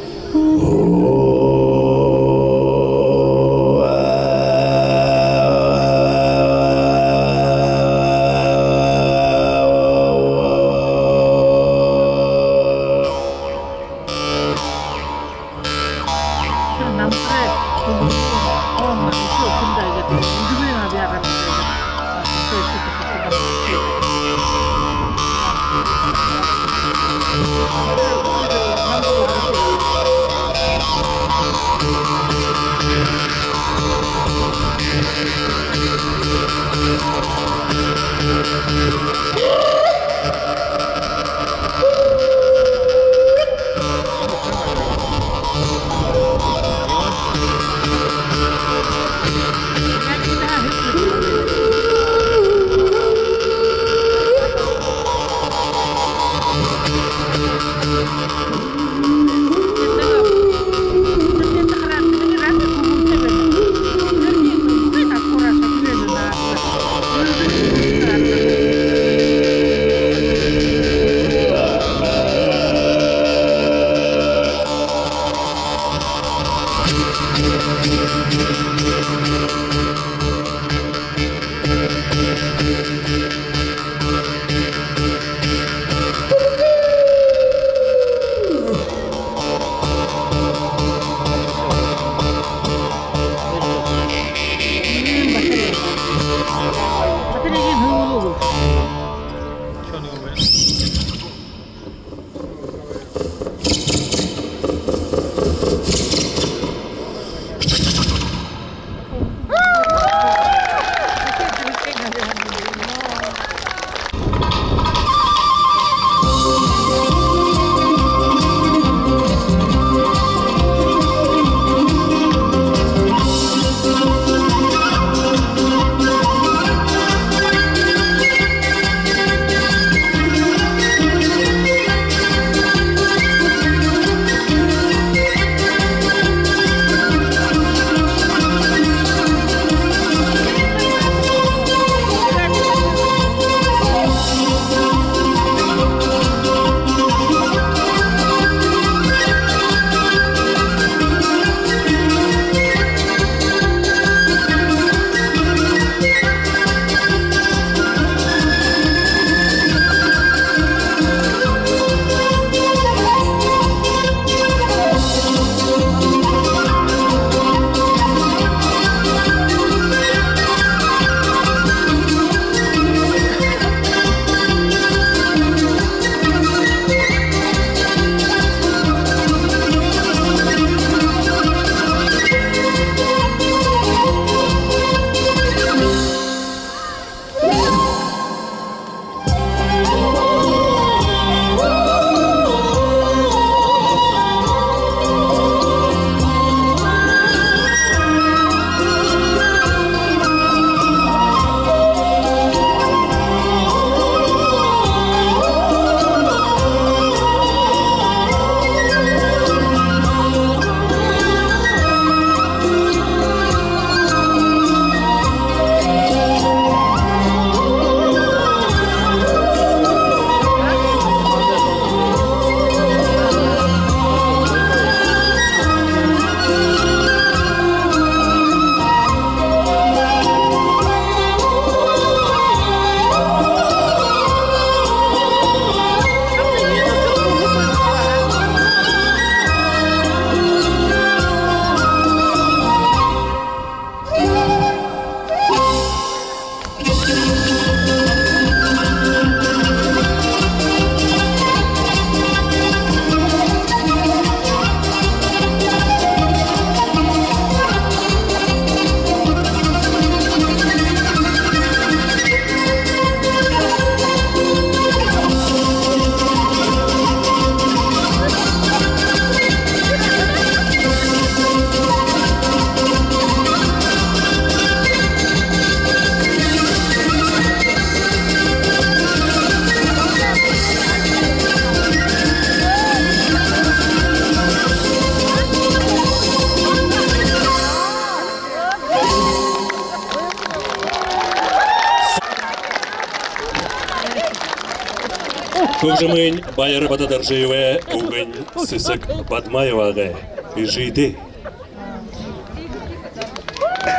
Хүгжэмынь Баяр Батадоржиевай, үгэнь Сэсэг Бадмаевагай. Эжыдээ.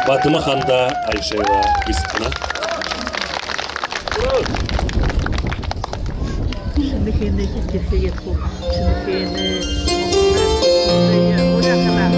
Бадма-Ханда Аюшеева бисмарна. Шэнэхээнэй, хэтэрхээ, шэнэхээнэй, уляханаа.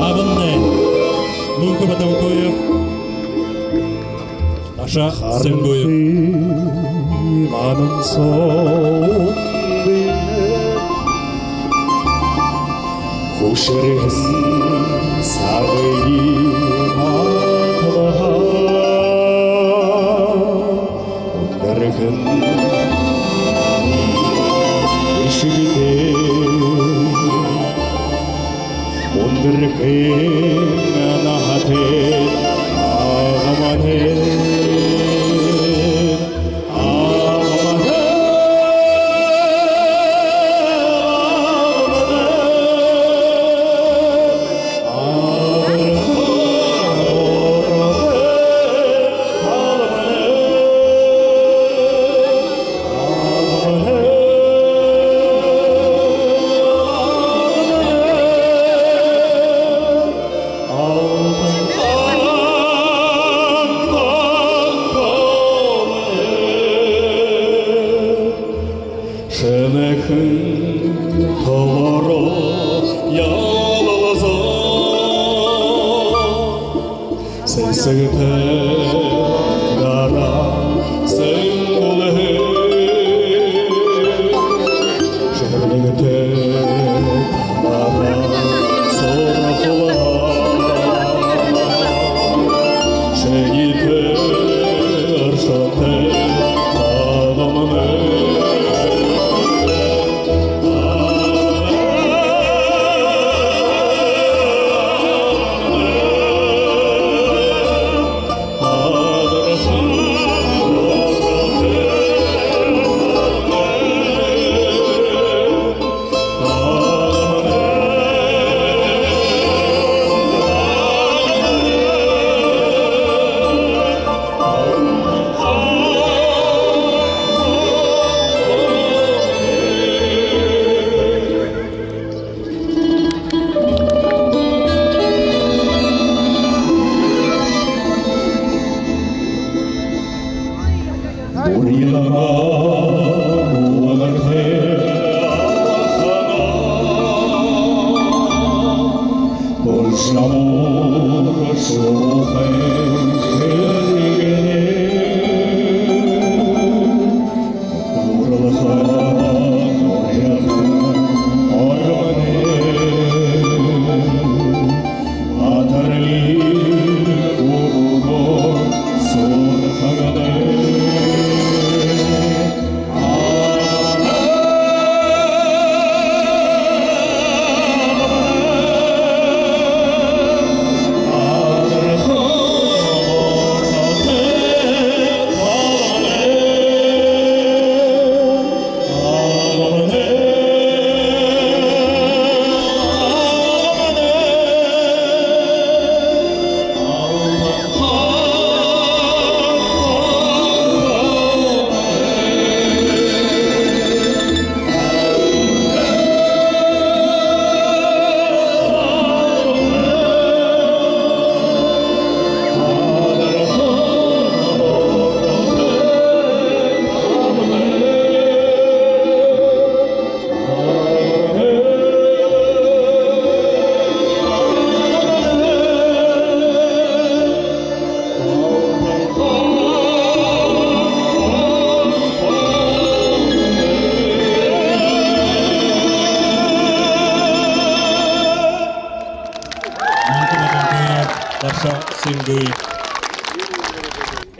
Абанай Мүнхэ Батамхуев, Наша Сэнгуев. Манан соонь хүшэрһэн сагые мартаха. Үндэрхэн эшэгтэй, үндэрхэн наһатай аха манай, аха манай, аха манай.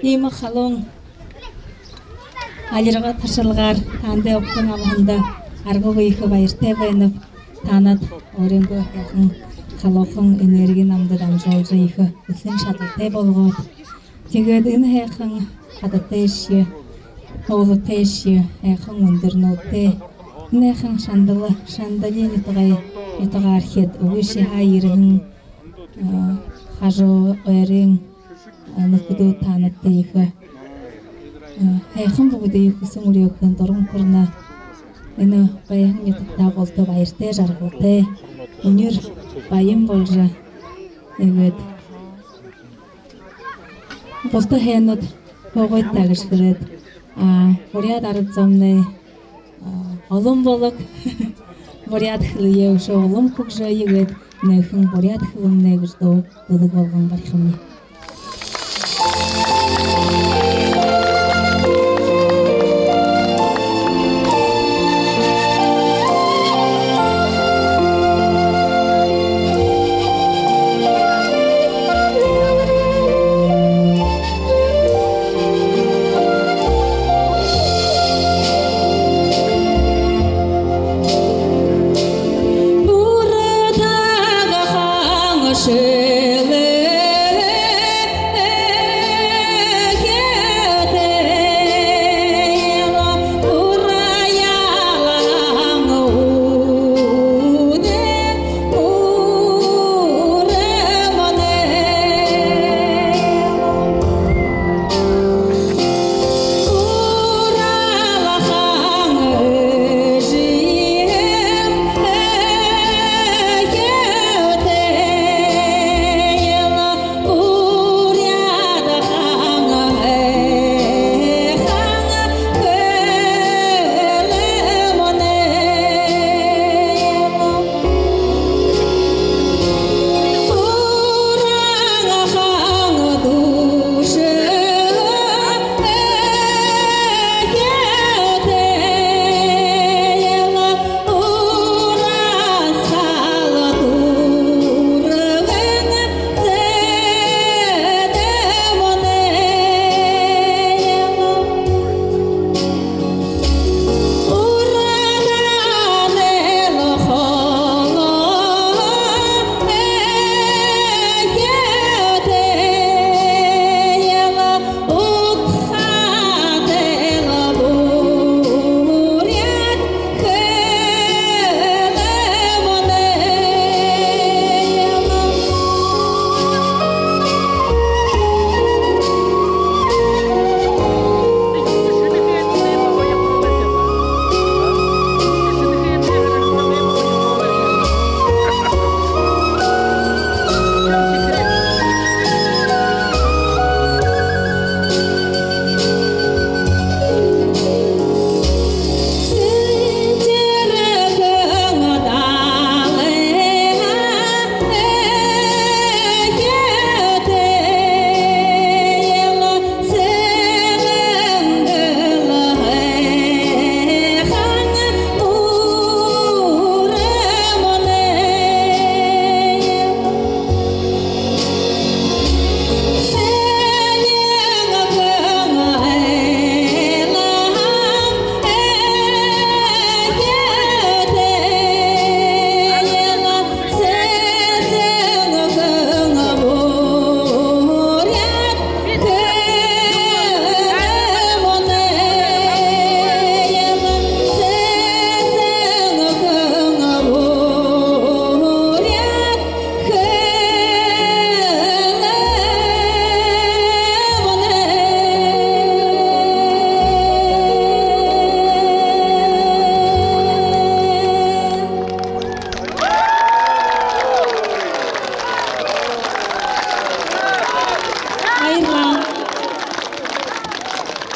Иимэ халуун алирга таршалгаар таанадые угтан абаһандаа аргагүй ехэ баяртай байнаб. Таанад өөрынгөө һайхан халуухан энерги намда дамжуулжа, ехэ үсэн шадалтай болгоод, тиигээд энэ һайхан хадатайшье, һуулатайшье, һайхан үндэрнүүдтэй, энэ һайхан Шандала, Шандалай нютагай, нютагаархид, үгышье һаа ерэһэн, а, хажуу ойрын, а, нүхэдүүд, таанадта ехэ, а, һайхан бүгэдые хүсэн үреэхэн дуран хүрэнэ. Энэ байһан нютагтаа булта баяртай, жаргалтай, үнир баян болжо, иигээд булта һайнууд һуугыт даа гэжэ хэлээд, а, буряад арад зомнай, а, олон болог, буряад хэлэеэ үшөө олон хүгжөөе гээд, энэхэн «Буряад хэлэмнай» гэжэ дуу бэлэг болгон барихамни.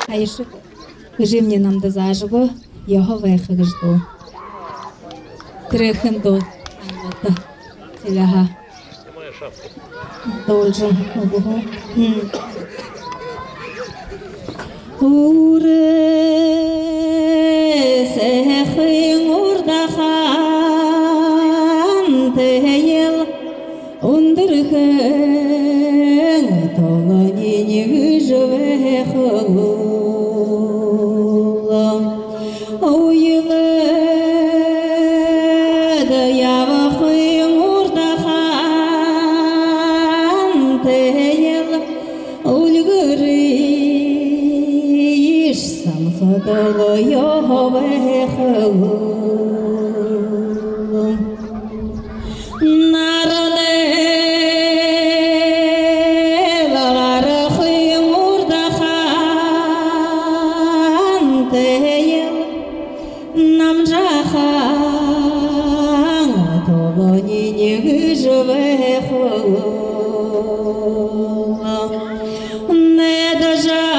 Аяшаг эжымни намда заажа үгөө, «Ёһо байха» гэжэ дуу. Тэрэ хэн дуу? Ангата. Тиигээ һаа. Дуулжа үгэхэ. Үрэ сэхын урдаһаан, тээл үндэрхэн толониинь гэжэ байха гү. Үйлэдэ ябахын урдаһаан, тээл үльгэрыеш сансадаг ёһо байха гү. Наранай гарахын урдаһаан, тээл намжаахан толониинь гэжэ байха гү. Найдажал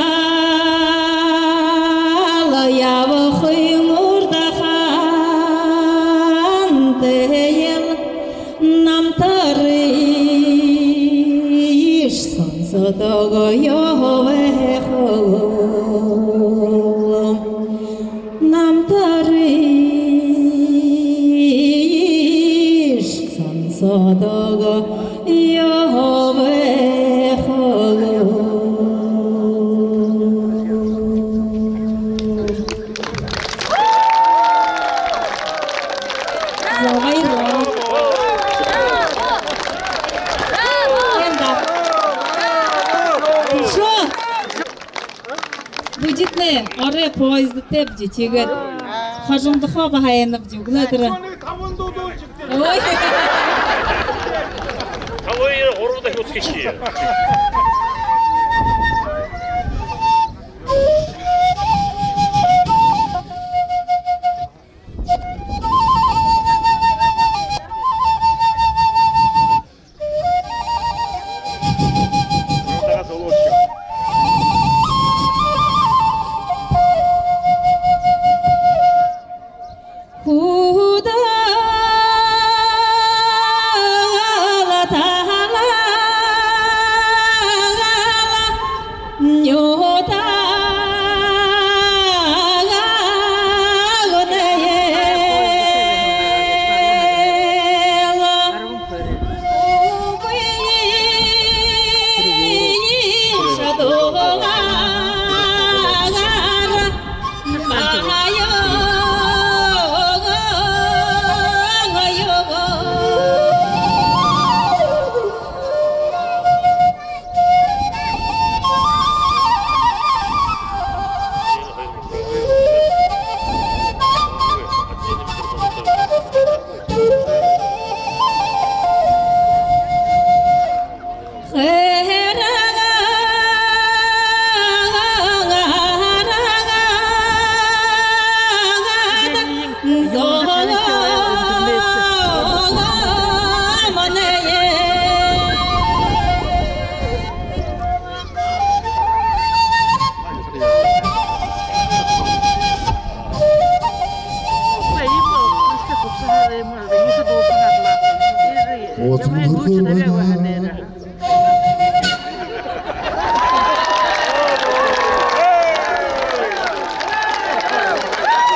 ябахын урдаһаан, тээл намтарыеш сансадаг ёһо байха гү. Намтарыеш сансадаг ёһо байха гү. За, баярлаа. Браво! Браво! Браво! Браво! Браво! Бидэтнай орой поездтайбди, тиигээд хожомдохоо баһа айнабди, үглөө тэрэ. Ой. Табан ерэ гурба дахин үдхэ ши.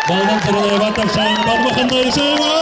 Балдан Цыренов, Батаршан Балмахан, Дайшева.